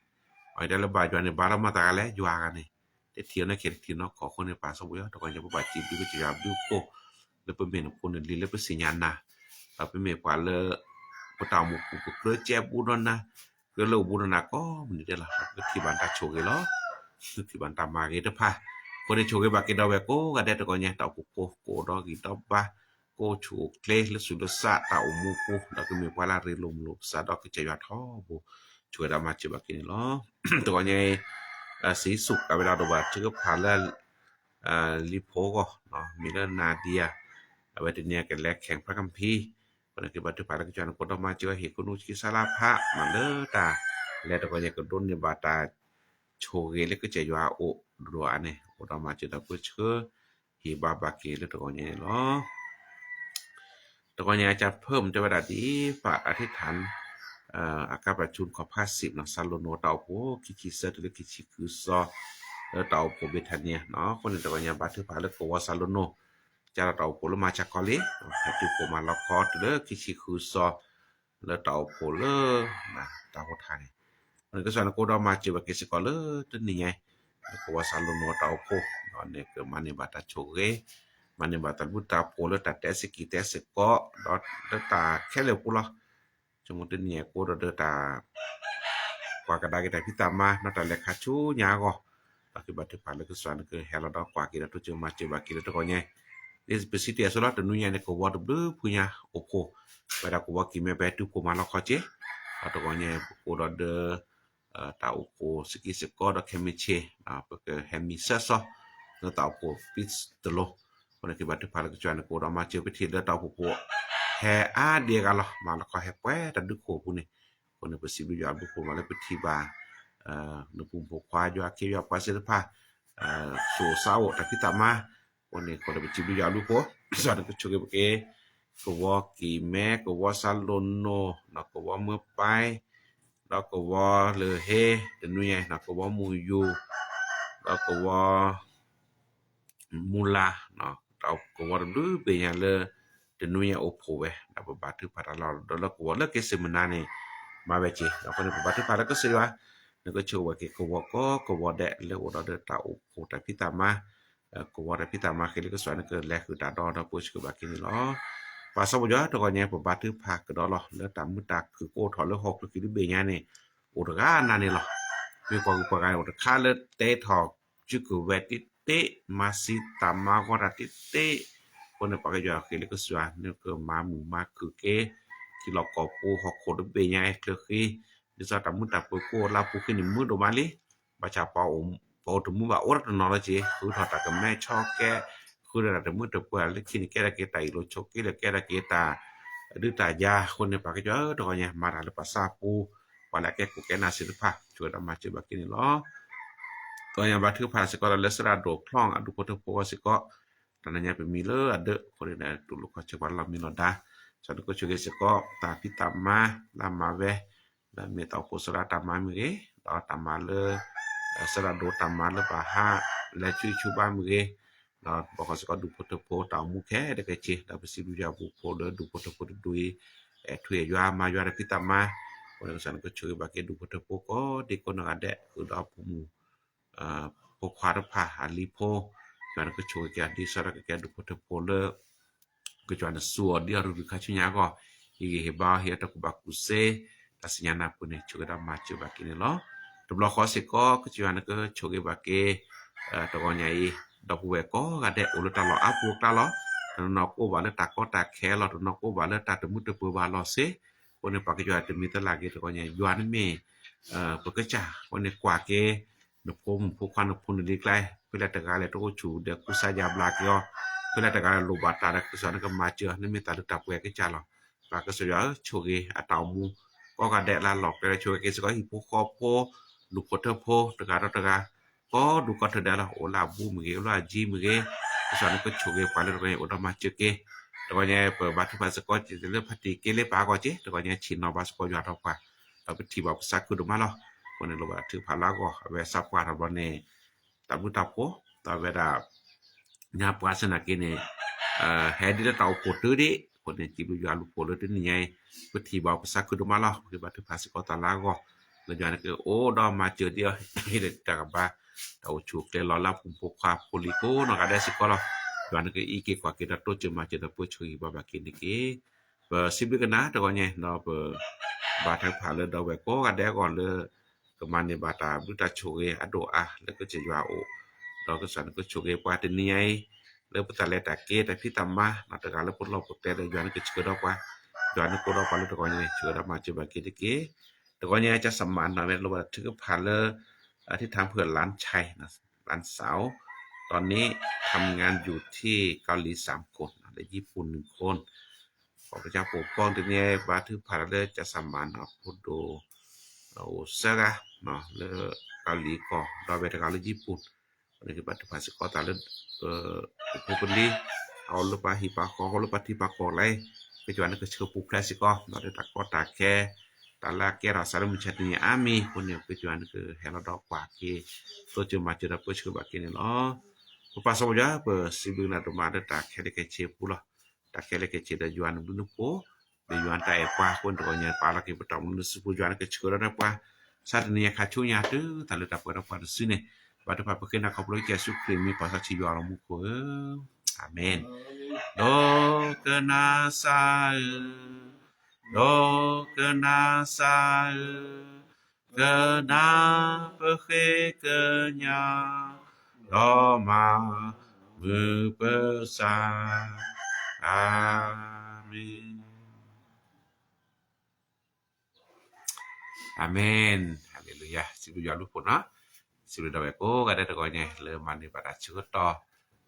အဝဲတဲလၢဘါယွၤန့ၣ် ဘါလီၤမၤတၢ်ဂၤလဲၣ်ယွၤဂၤန့ၣ်, တထံၣ်အီၤန့ၣ်ခဲ တထံၣ်နီၢ်ခီအဃိန့ၣ် ပာ်စီပယီၤ တဂီၤညါ ပဘၣ်စံးဘျုးကစၢ်ယွၤဘျုးဖှိၣ် လၢပမ့ၢ်နဖိန့ၣ်လံၤလၢပသ့ၣ်ညါနၤ, ဒီးပမ့ၢ်ပှၤလၢ ပတၢ်အိၣ်မူပူၤ ပကြၢးကဲဘူးဒီးနၤ, ကြၢးလၢအိၣ်ဘူးဒီးနၤကိးမုၢ်နံၤဒဲးလီၤ. ပထံၣ်ဘၣ်နတၢ်ဆိၣ်ဂ့ၤလီၤ. ပထံၣ်ဘၣ်နတၢ်မၤဂ့ၤတဖၣ်အဃိန့ၣ် ဆိၣ်ဂ့ၤဘၣ်က့ၤဒီးဝဲကိးဂၤဒဲး တဂီၤညါ တၢ်အိၣ်ဖှိၣ်ဖိ ကအိၣ်ဒီးဂံၢ်ဒီးဘါ, ကအိၣ်ဆူၣ်အိၣ်ချ့လၢဆူးလၢစး တၢ်အိၣ်မူပူၤ ဒီးကမ့ၢ်ပှၤလၢအရ့လိာ်မုာ်လိာ်ပသးဒီးကစၢ်ယွၤထီဘိ, ဆိၣ်ဂ့ၤဒီးမၤစၢၤဘၣ်က့ၤန့ၣ်လီၤ. တဂီၤညါအံၤ စံးဆူၣ်ကးဝဲဒၣ်ဒီးဘၣ်ထုကဖၣ်လၢ လံာ်ဖိအဂီၢ်, မံၤလၢနၤဒံယၤ, အဝဲတနံၤအံၤကလဲၤခဲၣ်ဖးကဖံ, အဃိန့ၣ်ကဘါထုကဖၣ်လၢကစၢ်ယွၤန့ၣ် ကအိၣ်ဒီးမၤစၢၤဟ့ၣ်ကူၣ်နူစကံစါလါဖး မၤလၢတၢ်လဲၤတဂီၤညါ ကဒိးန့ၢ်ဘၣ်တၢ်ဆိၣ်ဂ့ၤလၢကစၢ်ယွၤအအိၣ်ဒိၣ်ဒိၣ်အါန့ၣ် အိၣ်ဒီးမၤစၢၤတၢ်ပၢဆှၢ ဟ့ၣ်ဘါဘၣ်က့ၤလၢတဂီၤညါန့ၣ်လီၤ. တဂီၤညါအကၢ်ဖၢၣ်မ့ၢ်တဲဝဲဒၣ်ဒ် ပှၤအထံၣ်ထၣ် အကါပၢ်ဆူၣ်ခီၣ်ဖးစံးနီၤ စၤလိနိၣ်တၢ်အိၣ်ဖှိၣ် ခံဆံသၢတုၤလၢခံဆံဃုစီ လၢတၢ်အိၣ်ဖှိၣ်ဘ့းထါနံယၤနီၤ အဃိန့ၣ် တဂီၤညါဘါထုကဖၣ်လၢကဝီၤစၤလိနိၣ် ကၢ်ဒီးတၢ်အိၣ်ဖှိၣ်လၢမၤဆါခီလံ ဟဲတုၤဖှိၣ်မၤလီၤခီတုၤလၢခံဆံဃုစီ လၢတၢ်အိၣ်ဖှိၣ်လၢ တၢ်ဖိထါန့ၣ် အဃိန့ၣ် ကစၢ်ယွၤန့ၣ်ကအိၣ်ဒီးမၤစၢၤဘၣ်က့ၤစ့ၢ်ကီးလၢတနံၤညါ ကဝီၤစၤလိနိၣ်တၢ်အိၣ်ဖှိၣ် ဒီးန့ၣ်ကမၤန့ၢ်ဘၣ်တၢ်ဆိၣ်ဂ့ၤ မၤန့ၢ်ဘၣ်တၢ်ဘျုးတၢ်ဖှိၣ်လၢတၢ်တဲစ့ၢ်ကီးတဲစ့ၢ်ကီး ဒီးလၢတၢ်ခဲလၢာ်အပူၤလီၤ. ဆိကမိၣ်တနံၤညါကအိၣ်ဒီးတၢ် ကွၢ်ကဒါက့ၤတၢ်ဖံးတၢ်မၤ နီၢ်တၢ်လဲၤခါဆူညါအဂီၢ် ဒီးကဘါထုကဖၣ်လၢကစၢ်ယွၤန့ၣ်ကဟဲလီၤဒီးကွၢ်က့ၤဒီးတိစၢၤမၤစၢၤဘၣ်က့ၤလၢတဂီၤညါ ဒ်ပစံးတ့ၢ်အသိးလီၤ တနွံညါန့ၣ် ကဝီၤတဘျုးဖုညါအိၣ်ဖှိၣ် ဝဲဒၣ်ကဝီၤကံၢ်မဲ ပဟဲတုၤဖှိၣ်မၤလီၤခီက့ၤ ဒီးတဂီၤညါပကအိၣ်ဒီးဒီး တၢ်အိၣ်ဖှိၣ်စ့ၢ်ကီးစ့ၢ်ကီးဒီးခဲမုၢ်ဆ့ၣ် ပကဟဲမံဆၢစီ လၢတၢ်အိၣ်ဖှိၣ်ပံတလိၤ အဃိန့ၣ်ကဘါထုကဖၣ်လၢကစၢ်ယွၤန့ၣ်ကအိၣ်ဒီးမၤစၢၤပထံၣ်လၢတၢ်အိၣ်ဖှိၣ်ဖိ ဟဲအါဒံအါဂၤလီၤ မၤလီၤခီဟဲပှဲၤတၢ်ဒုးခိၣ်အပူၤန့ၣ် အဃိန့ၣ် ပစံးဘျုးယွၤဘျုးဖှိၣ်မးလၢပထံၣ်ဘၣ် နပူၤဖိခွါယွၤခ့ယွၤပှၤသ့ၣ်တဖၣ် သူၣ်အိၣ်သးအိၣ်တၢ်ဖံးတၢ်မၤ အဃိန့ၣ် အဃိန့ၣ် ပစံးဘျုးယွၤဘျုးဖှိၣ် ကစၢ်ယွၤန့ၣ်ကဆိၣ်ဂ့ၤဘၣ်က့ၤ ကဝီၤကံၢ်မဲ ကဝီၤစၤလိနိၣ် ဒီးကဝီၤမၢပၢ် ဒီးကဝီၤလၢၢ်ဟ့ တနွံညါ ကဝီၤမုၢ်ယူၤ ဒီးကဝီၤ မူလၢ် ကဝီၤတဘျုးဘ့ၣ်ညါလၢ တနွံညါအိၣ်ဖှိၣ်ဝဲ ဒီးပဘါထုကဖၣ်တၢ်လီၤဒီးလၢကဝီၤလၢက့ၤစ့ၢ်မုၢ်နၤန့ၣ် မၤဝဲက့ၤ ဒီးအဃိန့ၣ် ပဘါထုကဖၣ်လၢကစၢ်ယွၤ နကဆိၣ်ဂ့ၤဘၣ်က့ၤကဝီၤကိးကဝီၤဒဲးလၢအိၣ်ဒီးဒီးတၢ်အိၣ်ဖှိၣ်တၢ်ဖံးတၢ်မၤ ကဝီၤတၢ်ဖံးတၢ်မၤဃ့လၢကစၢ်ယွၤန့ၣ်ကလဲၤဃုာ်တၢ်ဒီးဒီးပၢဆှၢဘၣ်က့ၤန့ၣ်လီၤ. ပှၤစီၤပယီၤတဂီၤညါ ပဘါထုကဖၣ်ကဒီးလီၤ လၢတၢ်မုာ်တၢ်ခုၣ်ကအိၣ်ထီၣ်လၢဟီၣ်ခိၣ်ချၢခံတဘ့ၣ်ညါန့ၣ် အိၣ်တဂၤနၤန့ၣ်လီၤ. မ့ၢ်ပှၤဂုၤပှၤဂၤန့ၣ် အိၣ်တခါလၢတဲထီၣ်စုကဝဲၤတ့ၢ်တ့ၢ် မၤစံးတၢ်မၤဂီၤတၢ်တ့ၢ်တ့ၢ် အဃိန့ၣ် ပှၤကယွၤဃ့လၢကစၢ်ယွၤ နကမၤမုာ်မၤခုၣ်က့ၤ ထံလီၢ်ကီၢ်ပူၤဟီၣ်ခိၣ်တဘ့ၣ်ညါ ချၢဃံ ဒ်သိးတၢ်မုာ်တၢ်ပၢၤကအိၣ်လၢပူၤဃံန့ၣ် မုာ်ဒိၣ်မးလံ ဘၣ်ဆၣ်ပှၤအိၣ်တမုာ်ဘၣ်အိၣ်တနီၤလီၤက့ၤ ဃုထီၣ်တၢ်ကမဲဆီကဲ ဃုထီၣ်တၢ်တမုာ်တပၢၤလၢခံန့ၣ် ကဲထီၣ်က့ၤတၢ်အ့ၣ်လိာ်ဆိးက့လၢကဲထီၣ်က့ၤတၢ် ဒုးတၢ်ယၤ အဃိန့ၣ် ပှၤကယွၤတဂီၤညါ မၤတၢ်လၢပှၤသးပူၤ ပှၤလၢအကဲခိၣ်ကဲနၢ်သ့ၣ်တဖၣ် ဆိၣ်ဂ့ၤဒီးမၤစၢၤဘၣ်က့ၤန့ၣ်လီၤ. တဂီၤညါဘါထုကဖၣ်စ့ၢ်ကီးဒီးလၢသရၣ်ဒိၣ်ဖျီၣ်အဒူၣ်ဖိထၢဖိအဂီၢ်စ့ၢ်ကီး တနံၤညါပမံၤလၢအဒၢး အဃိန့ၣ် တူၢ်လိာ်ခီၣ်ဆၢပှၤလီၢ်မံလီၢ်ဒါ ကစၢ်နကဆိၣ်ဂ့ၤစ့ၢ်ကီး တၢ်ဖံးတၢ်မၤလၢအမၤဝဲ လၢအမ့ၢ်တၢ်အိၣ်ဖှိၣ်သရၣ်တၢ်မၤမ့ၢ်ဂ့ၤ ဒီးတၢ်မၤလၢ သရၣ်ဒိၣ်တၢ်မၤလၢဘၣ်ဟး လဲၤဆူၣ်ဆူၣ်ဘါမ့ၢ်ဂ့ၤ ဒီးဘီၣ်ခီစ့ၢ်ကီးဒူၣ်ဖိထၢဖိတၢ်အိၣ်မူခဲလၢာ်ခဲဆ့ ဒီးပစံးဘျုးယွၤဘျုးဖှိၣ်လၢဒူၣ်ဖိထၢဖိတဒူၣ်အံၤ အဲၣ်ထွံၣ်အဲၣ်ယွၤမၤယွၤတၢ်ဖံးတၢ်မၤ အဃိန့ၣ်ကစၢ်နကဆိၣ်ဂ့ၤဘၣ်က့ၤဒူၣ်ဖိထၢဖိကိးဒံကိးနီၢ်ဂၤဒဲး ဃုာ်ဒီးဖိမုၣ် ဖိခွါတဖၣ်အလံၤဖိ ကစၢ်နကဆိၣ်ဂ့ၤက့ၤအီၤဒ်သိးဒီးကကဲဒူၣ်ဖိထၢဖိလၢ ကစၢ်နသူအီၤဒ်အီၤရုၢ်ရုၢ်ခါဆူညါအဂီၢ် ဟ့ၣ်ဂံၢ်ဟ့ၣ်ဘါအီၤ ဟ့ၣ်အီၤတၢ်ကူၣ်ဘၣ်ကူၣ်သ့ တၢ်စံၣ်ညီၣ်နၢ်ပၢၢ်န့ၣ် ဆိၣ်ဂ့ၤဒီးမၤစၢၤဘၣ်က့ၤန့ၣ်လီၤ. တဘျီဃီစ့ၢ်ကီး ကစၢ်ယွၤနကဆိၣ်ဂ့ၤဘၣ်က့ၤ တဂီၤညါအံၤ ဒီပုၢ်ဝဲၢ်ကိးဂၤဒဲးအိၣ်လၢတၢ်လီၢ်အါပူၤအကျါလီၤ. တနီၤနီၤကအိၣ်ဘၣ်လၢတၢ်ကီတၢ်ခဲလီၤ. တနီၤကအိၣ်ဘၣ်လၢတၢ်တမုာ်တပၢၤဘၣ်လီၤစ့ၢ် အဃိန့ၣ် ပှၤကစၢ်ယွၤတမံၤတလၢ်က့ၤတဂီၤညါ ယွၤန့ၣ်မ့ၢ် ပကစၢ် အဃိန့ၣ်ကွၢ်က့ၤ နဖိမုၣ်ဖိခွါနဖိနလံၤကျါ ဖဲလဲၣ်တဂၤလဲၣ်တအိၣ်ဆူၣ်ဒီးကူစါယါဘျါက့ၤအီၤ ဖဲလဲၣ်တဂၤလဲၣ်လိၣ်ဘၣ်တၢ်ဒီး ကစၢ်နကမၤစၢၤ နမ့ၢ်တၢ်လၢတၢ်ပှဲၤကစၢ်လီၤ. ပှၤကစၢ်ယွၤဧၢ ဆိၣ်ဂ့ၤအတၢ်အိၣ်မူ ကိးဂၤဒဲးလၢလီၢ်ကျဲ ဆိၣ်ဂ့ၤက့ၤစ့ၢ်ကီးဟံၣ်ဖိဃီဖိ ဒူၣ်ဖိထၢဖိ တဂၤဒီးတဂၤ ကိးဒူၣ်ကိးထၢဒဲးလီၤ, အိၣ်လၢအဘူးမ့ၢ်ဂ့ၤ အိၣ်လၢအယံၤမ့ၢ်ဂ့ၤ, ကစၢ်န့ၣ်ကဆိၣ်ဂ့ၤပှၤလၢတဂီၤညါ အိၣ်ဒီးမၤစၢၤက့ၤ, တဂီၤညါ ပဘါထုကဖၣ်စ့ၢ်ကီး လၢဖါတံၢ်က့လၢပှၤဟးဂီၤက့ၤ, တဂီၤညါ ဆ့ၣ်နီၤဘါစ့ၢ်ကီးယွၤဒီးပှၤ, ဒီးပထံၣ်ဘၣ်ပသးခုဒိၣ်မးလီၤ. အဃိန့ၣ် လိၣ်ဘၣ်ထုကဖၣ်လၢအဂီၢ် အဝဲသးပှၢ်ထီၣ်ဘျီန့ၣ် တၢ်ဘျုးတၢ်ဖှိၣ် ဒီးအဝဲဒၣ် ညါပှၤစ့ၢ်နာ်က့န့ၣ် ဟဲဒ်လၢတၢ်အိၣ်ဖှိၣ်တုၤဒံး, အဃိန့ၣ် စံးဘျုးယွၤအဘျုးအဖှိၣ်လၢတနံၤညါအံၤ ပထံၣ်ဘၣ်ပသးခုဒိၣ်မးလီၤ. ပကဘါထုကဖၣ်စ့ၢ်ကီးသးလၢအဂီၢ် လၢယွၤန့ၣ်ကအိၣ်ဒီးမၤစၢၤဒ်အံၤ ဟ့ၣ်လီၤတၢ်ကဘါ တၢ်အိၣ်ဆူၣ်အိၣ်ချ့လီၤလၢအပူၤဖိခွါဖိလံၤကိးနီၢ်ဂၤဒဲးစ့ၢ်ကီးလီၤ. ယွၤန့ၣ်ကအံးက့ၤကွၢ်က့ၤဒီးတိစၢၤမၤစၢၤဒီးပၢဆှၢဂံၢ်ဘါဘၣ်က့ၤန့ၣ်တက့ၢ်. ပစံးဘျုးကနၣ်တဂီၤညါ ဒီးပဘါထုကဖၣ်လၢဒီပုၢ်ဝဲၢ်ကိးဂၤဒဲးအဂီၢ်လၢ ကမၤန့ၢ်ဘၣ်တၢ်ဘျုးတၢ်ဆိၣ်ဂ့ၤအဒိၣ်အါလၢကစၢ်ယွၤအအိၣ်, ဒီးကစၢ်န့ၣ်ကဆိၣ်ဂ့ၤပှၤတနံၤညါအံၤ လၢပတၢ်လဲၤတၢ်က့ၤ တၢ်ဖံးတၢ်မၤ နီၢ်တဂၤလၢပလီၢ်ပကျဲဒီး ယွၤန့ၣ်ကဆှၢဒီးပှၤ, ယွၤန့ၣ်ကအိၣ်ဒီးပှၤလၢတဂီၤညါန့ၣ် ဆှၢဒီးမၤစၢၤဘၣ်က့ၤတက့ၢ်. တဂီၤညါ ကစၢ်မၤနီၢ်ဝဲ လိၣ်ဘၣ်ထုကဖၣ်လၢ အထံထၣ်ဖုၣ် หลานชาย หลานสาว ตอนนี้ทำงานอยู่ที่เกาหลีสามคน และญี่ปุ่นหนึ่งคน ขอพระเจ้าปกป้อง တနံၤညါ ဘါထုကဖၣ်လၢကစၢ်မၤနီၢ်ဖိဒိၣ် အိၣ်သၢဂၤ လၢကီၢ်လံၤကီၢ် ဒီးဝဲတဂၤလၢယံၣ်ပူၣ်, န့ၣ်ကဘါထုကဖၣ်စ့ၢ်ကီးသးလၢ ပဖိပလံၤ အအိၣ်လၢပှၤဟံၣ်ပှၤဃီ အအိၣ်လၢပှၤထံပှၤကီၢ်လၢ ကစၢ်ယွၤန့ၣ်ကဆှၢပူၤဖျဲးစ့ၢ်ကီး ဒီးလၢတၢ်ကီတၢ်ခဲ တၢ်လၢအကဲထီၣ်သးလၢမုၢ်ဆါတနံၤအါမံၤအဃိန့ၣ် ကစၢ်ယွၤန့ၣ်ကဟဲလီၤဒီးကွၢ်က့ၤ တိစၢၤမၤစၢၤဒီးပၢဆှၢဘၣ်က့ၤန့ၣ်လီၤ. ပပၢ်စီၤပီယွၤ ပစံးဘျုးနၤဒိၣ်မးလၢတၢ်ခဲလၢာ်ခဲဆ့အပူၤလီၤ. တၢ်ခဲလၢာ်ခဲဆ့ဒီးယွၤနဘျုးနဖှိၣ် ဒီးယွၤနတၢ်အဲၣ်ပှၤအဃိန့ၣ် တဂီၤညါ ပာ်လီၤက့ၤပတၢ်အိၣ်မူလၢနစုပူၤ ယွၤန့ၣ်ကဆှၢဒီးပှၤ မုၢ်ဆါတနံၤညါခါဆူညါတုၤတၢ်လၢတၢ်ပှဲၤဒီးပှၤတစုန့ၣ် ဘါထုကဖၣ်ပဃ့နၤခီဖျိကစၢ်ယ့ၣ်ၡူးခရံာ်မံၤ ပၢ်စီဆှံယွၤလီၤမူခိၣ်ဧၢ, အၤမ့ၣ်. ဒိကနၣ်စၢ်ဧၢ, ဒိကနၣ်စၢ်ဧၢ, ကနၣ်ပဃ့ကညး ဒီးမၤမုာ်ပသး, အၤမ့ၣ်. အၤမ့ၣ်, ဟါလ့လူယၤ, စံးဘျုးယွၤဘျုးဖှိၣ်နီၤ, စံးဘျုးဒီပုၢ်ဝဲၢ်ကိးဂၤဒဲးတဂီၤညါ လၢမၤန့ၢ်ဘၣ်တၢ်ဆၢကတီၢ်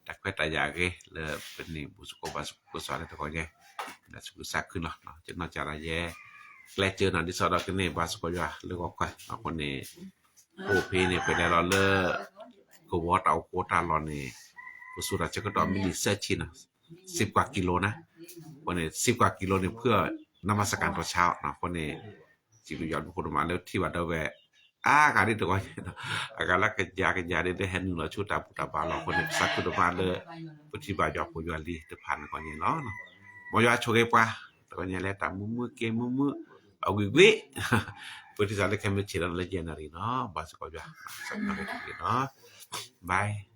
တၢ်ခွဲးတၢ်ယာ်အဂ့ၤ လၢပန့ၢ်ဘူၣ်သကိးဘါသကိးကစၢ်လၢတဂီၤညါ, ဒီးစံးဘျုးစံးခါနီၤ, ယနီၢ်ကစၢ်ဒၣ်ယဲ ကျဲးစၢးနီၤ ဒ်သိးဒီးကန့ၢ်ဘါသကိးယွၤလၢဂီၤခီ အဃိန့ၣ် အိၣ်ဖဲန့ၣ် ပလဲၤလီၤလၢ ကဝီၤတၢ်အိၣ်ဖှိၣ်တၢ်လီၢ်န့ၣ် ပသူတၢ်ဆၢကတီၢ်မံးနံးသၢဆံနီၤ, စံးပှၤကံလိၤနၤ, အဃိန့ၣ် စံးပှၤကံလိၤန့ၣ် ဖုနမၤစကၤတၢ်ဆါအီၤနီၤ, အဃိန့ၣ် စံးဘျုးယွၤဘျုးဖှိၣ်ဒိၣ်မးလၢထံၣ်ဘၣ်ဒီပုၢ်ဝဲၢ် အါဂၤဒ်တဂီၤညါနီၤ, အဂၤလၢကယၤကယၤဒ်လၢဟဲနုာ်လီၤဆူတၢ်ဘူၣ်တၢ်ဘါလီၢ်အဃိန့ၣ် ပသးခုဒိၣ်မးလၢ ပထံၣ်ဘၣ်ယွၤဖိယွၤလံၤတဖၣ်န့ၣ်တဂီၤညါလီၤ. မ်ယွၤဆိၣ်ဂ့ၤပှၤ တဂီၤညါလၢတၢ်မုာ်မုာ်က့ၤမုာ်မုာ် အဂ့ၤဂ့ၤ ပထံၣ်သးလၢခဲမုၢ်ဆ့ၣ်ဒီးလၢယဲၢ်နၣ်ရံၣ်နီၤ, ဘါသကိးယွၤ စံးဘျုးက့ၤနီၤ, bye.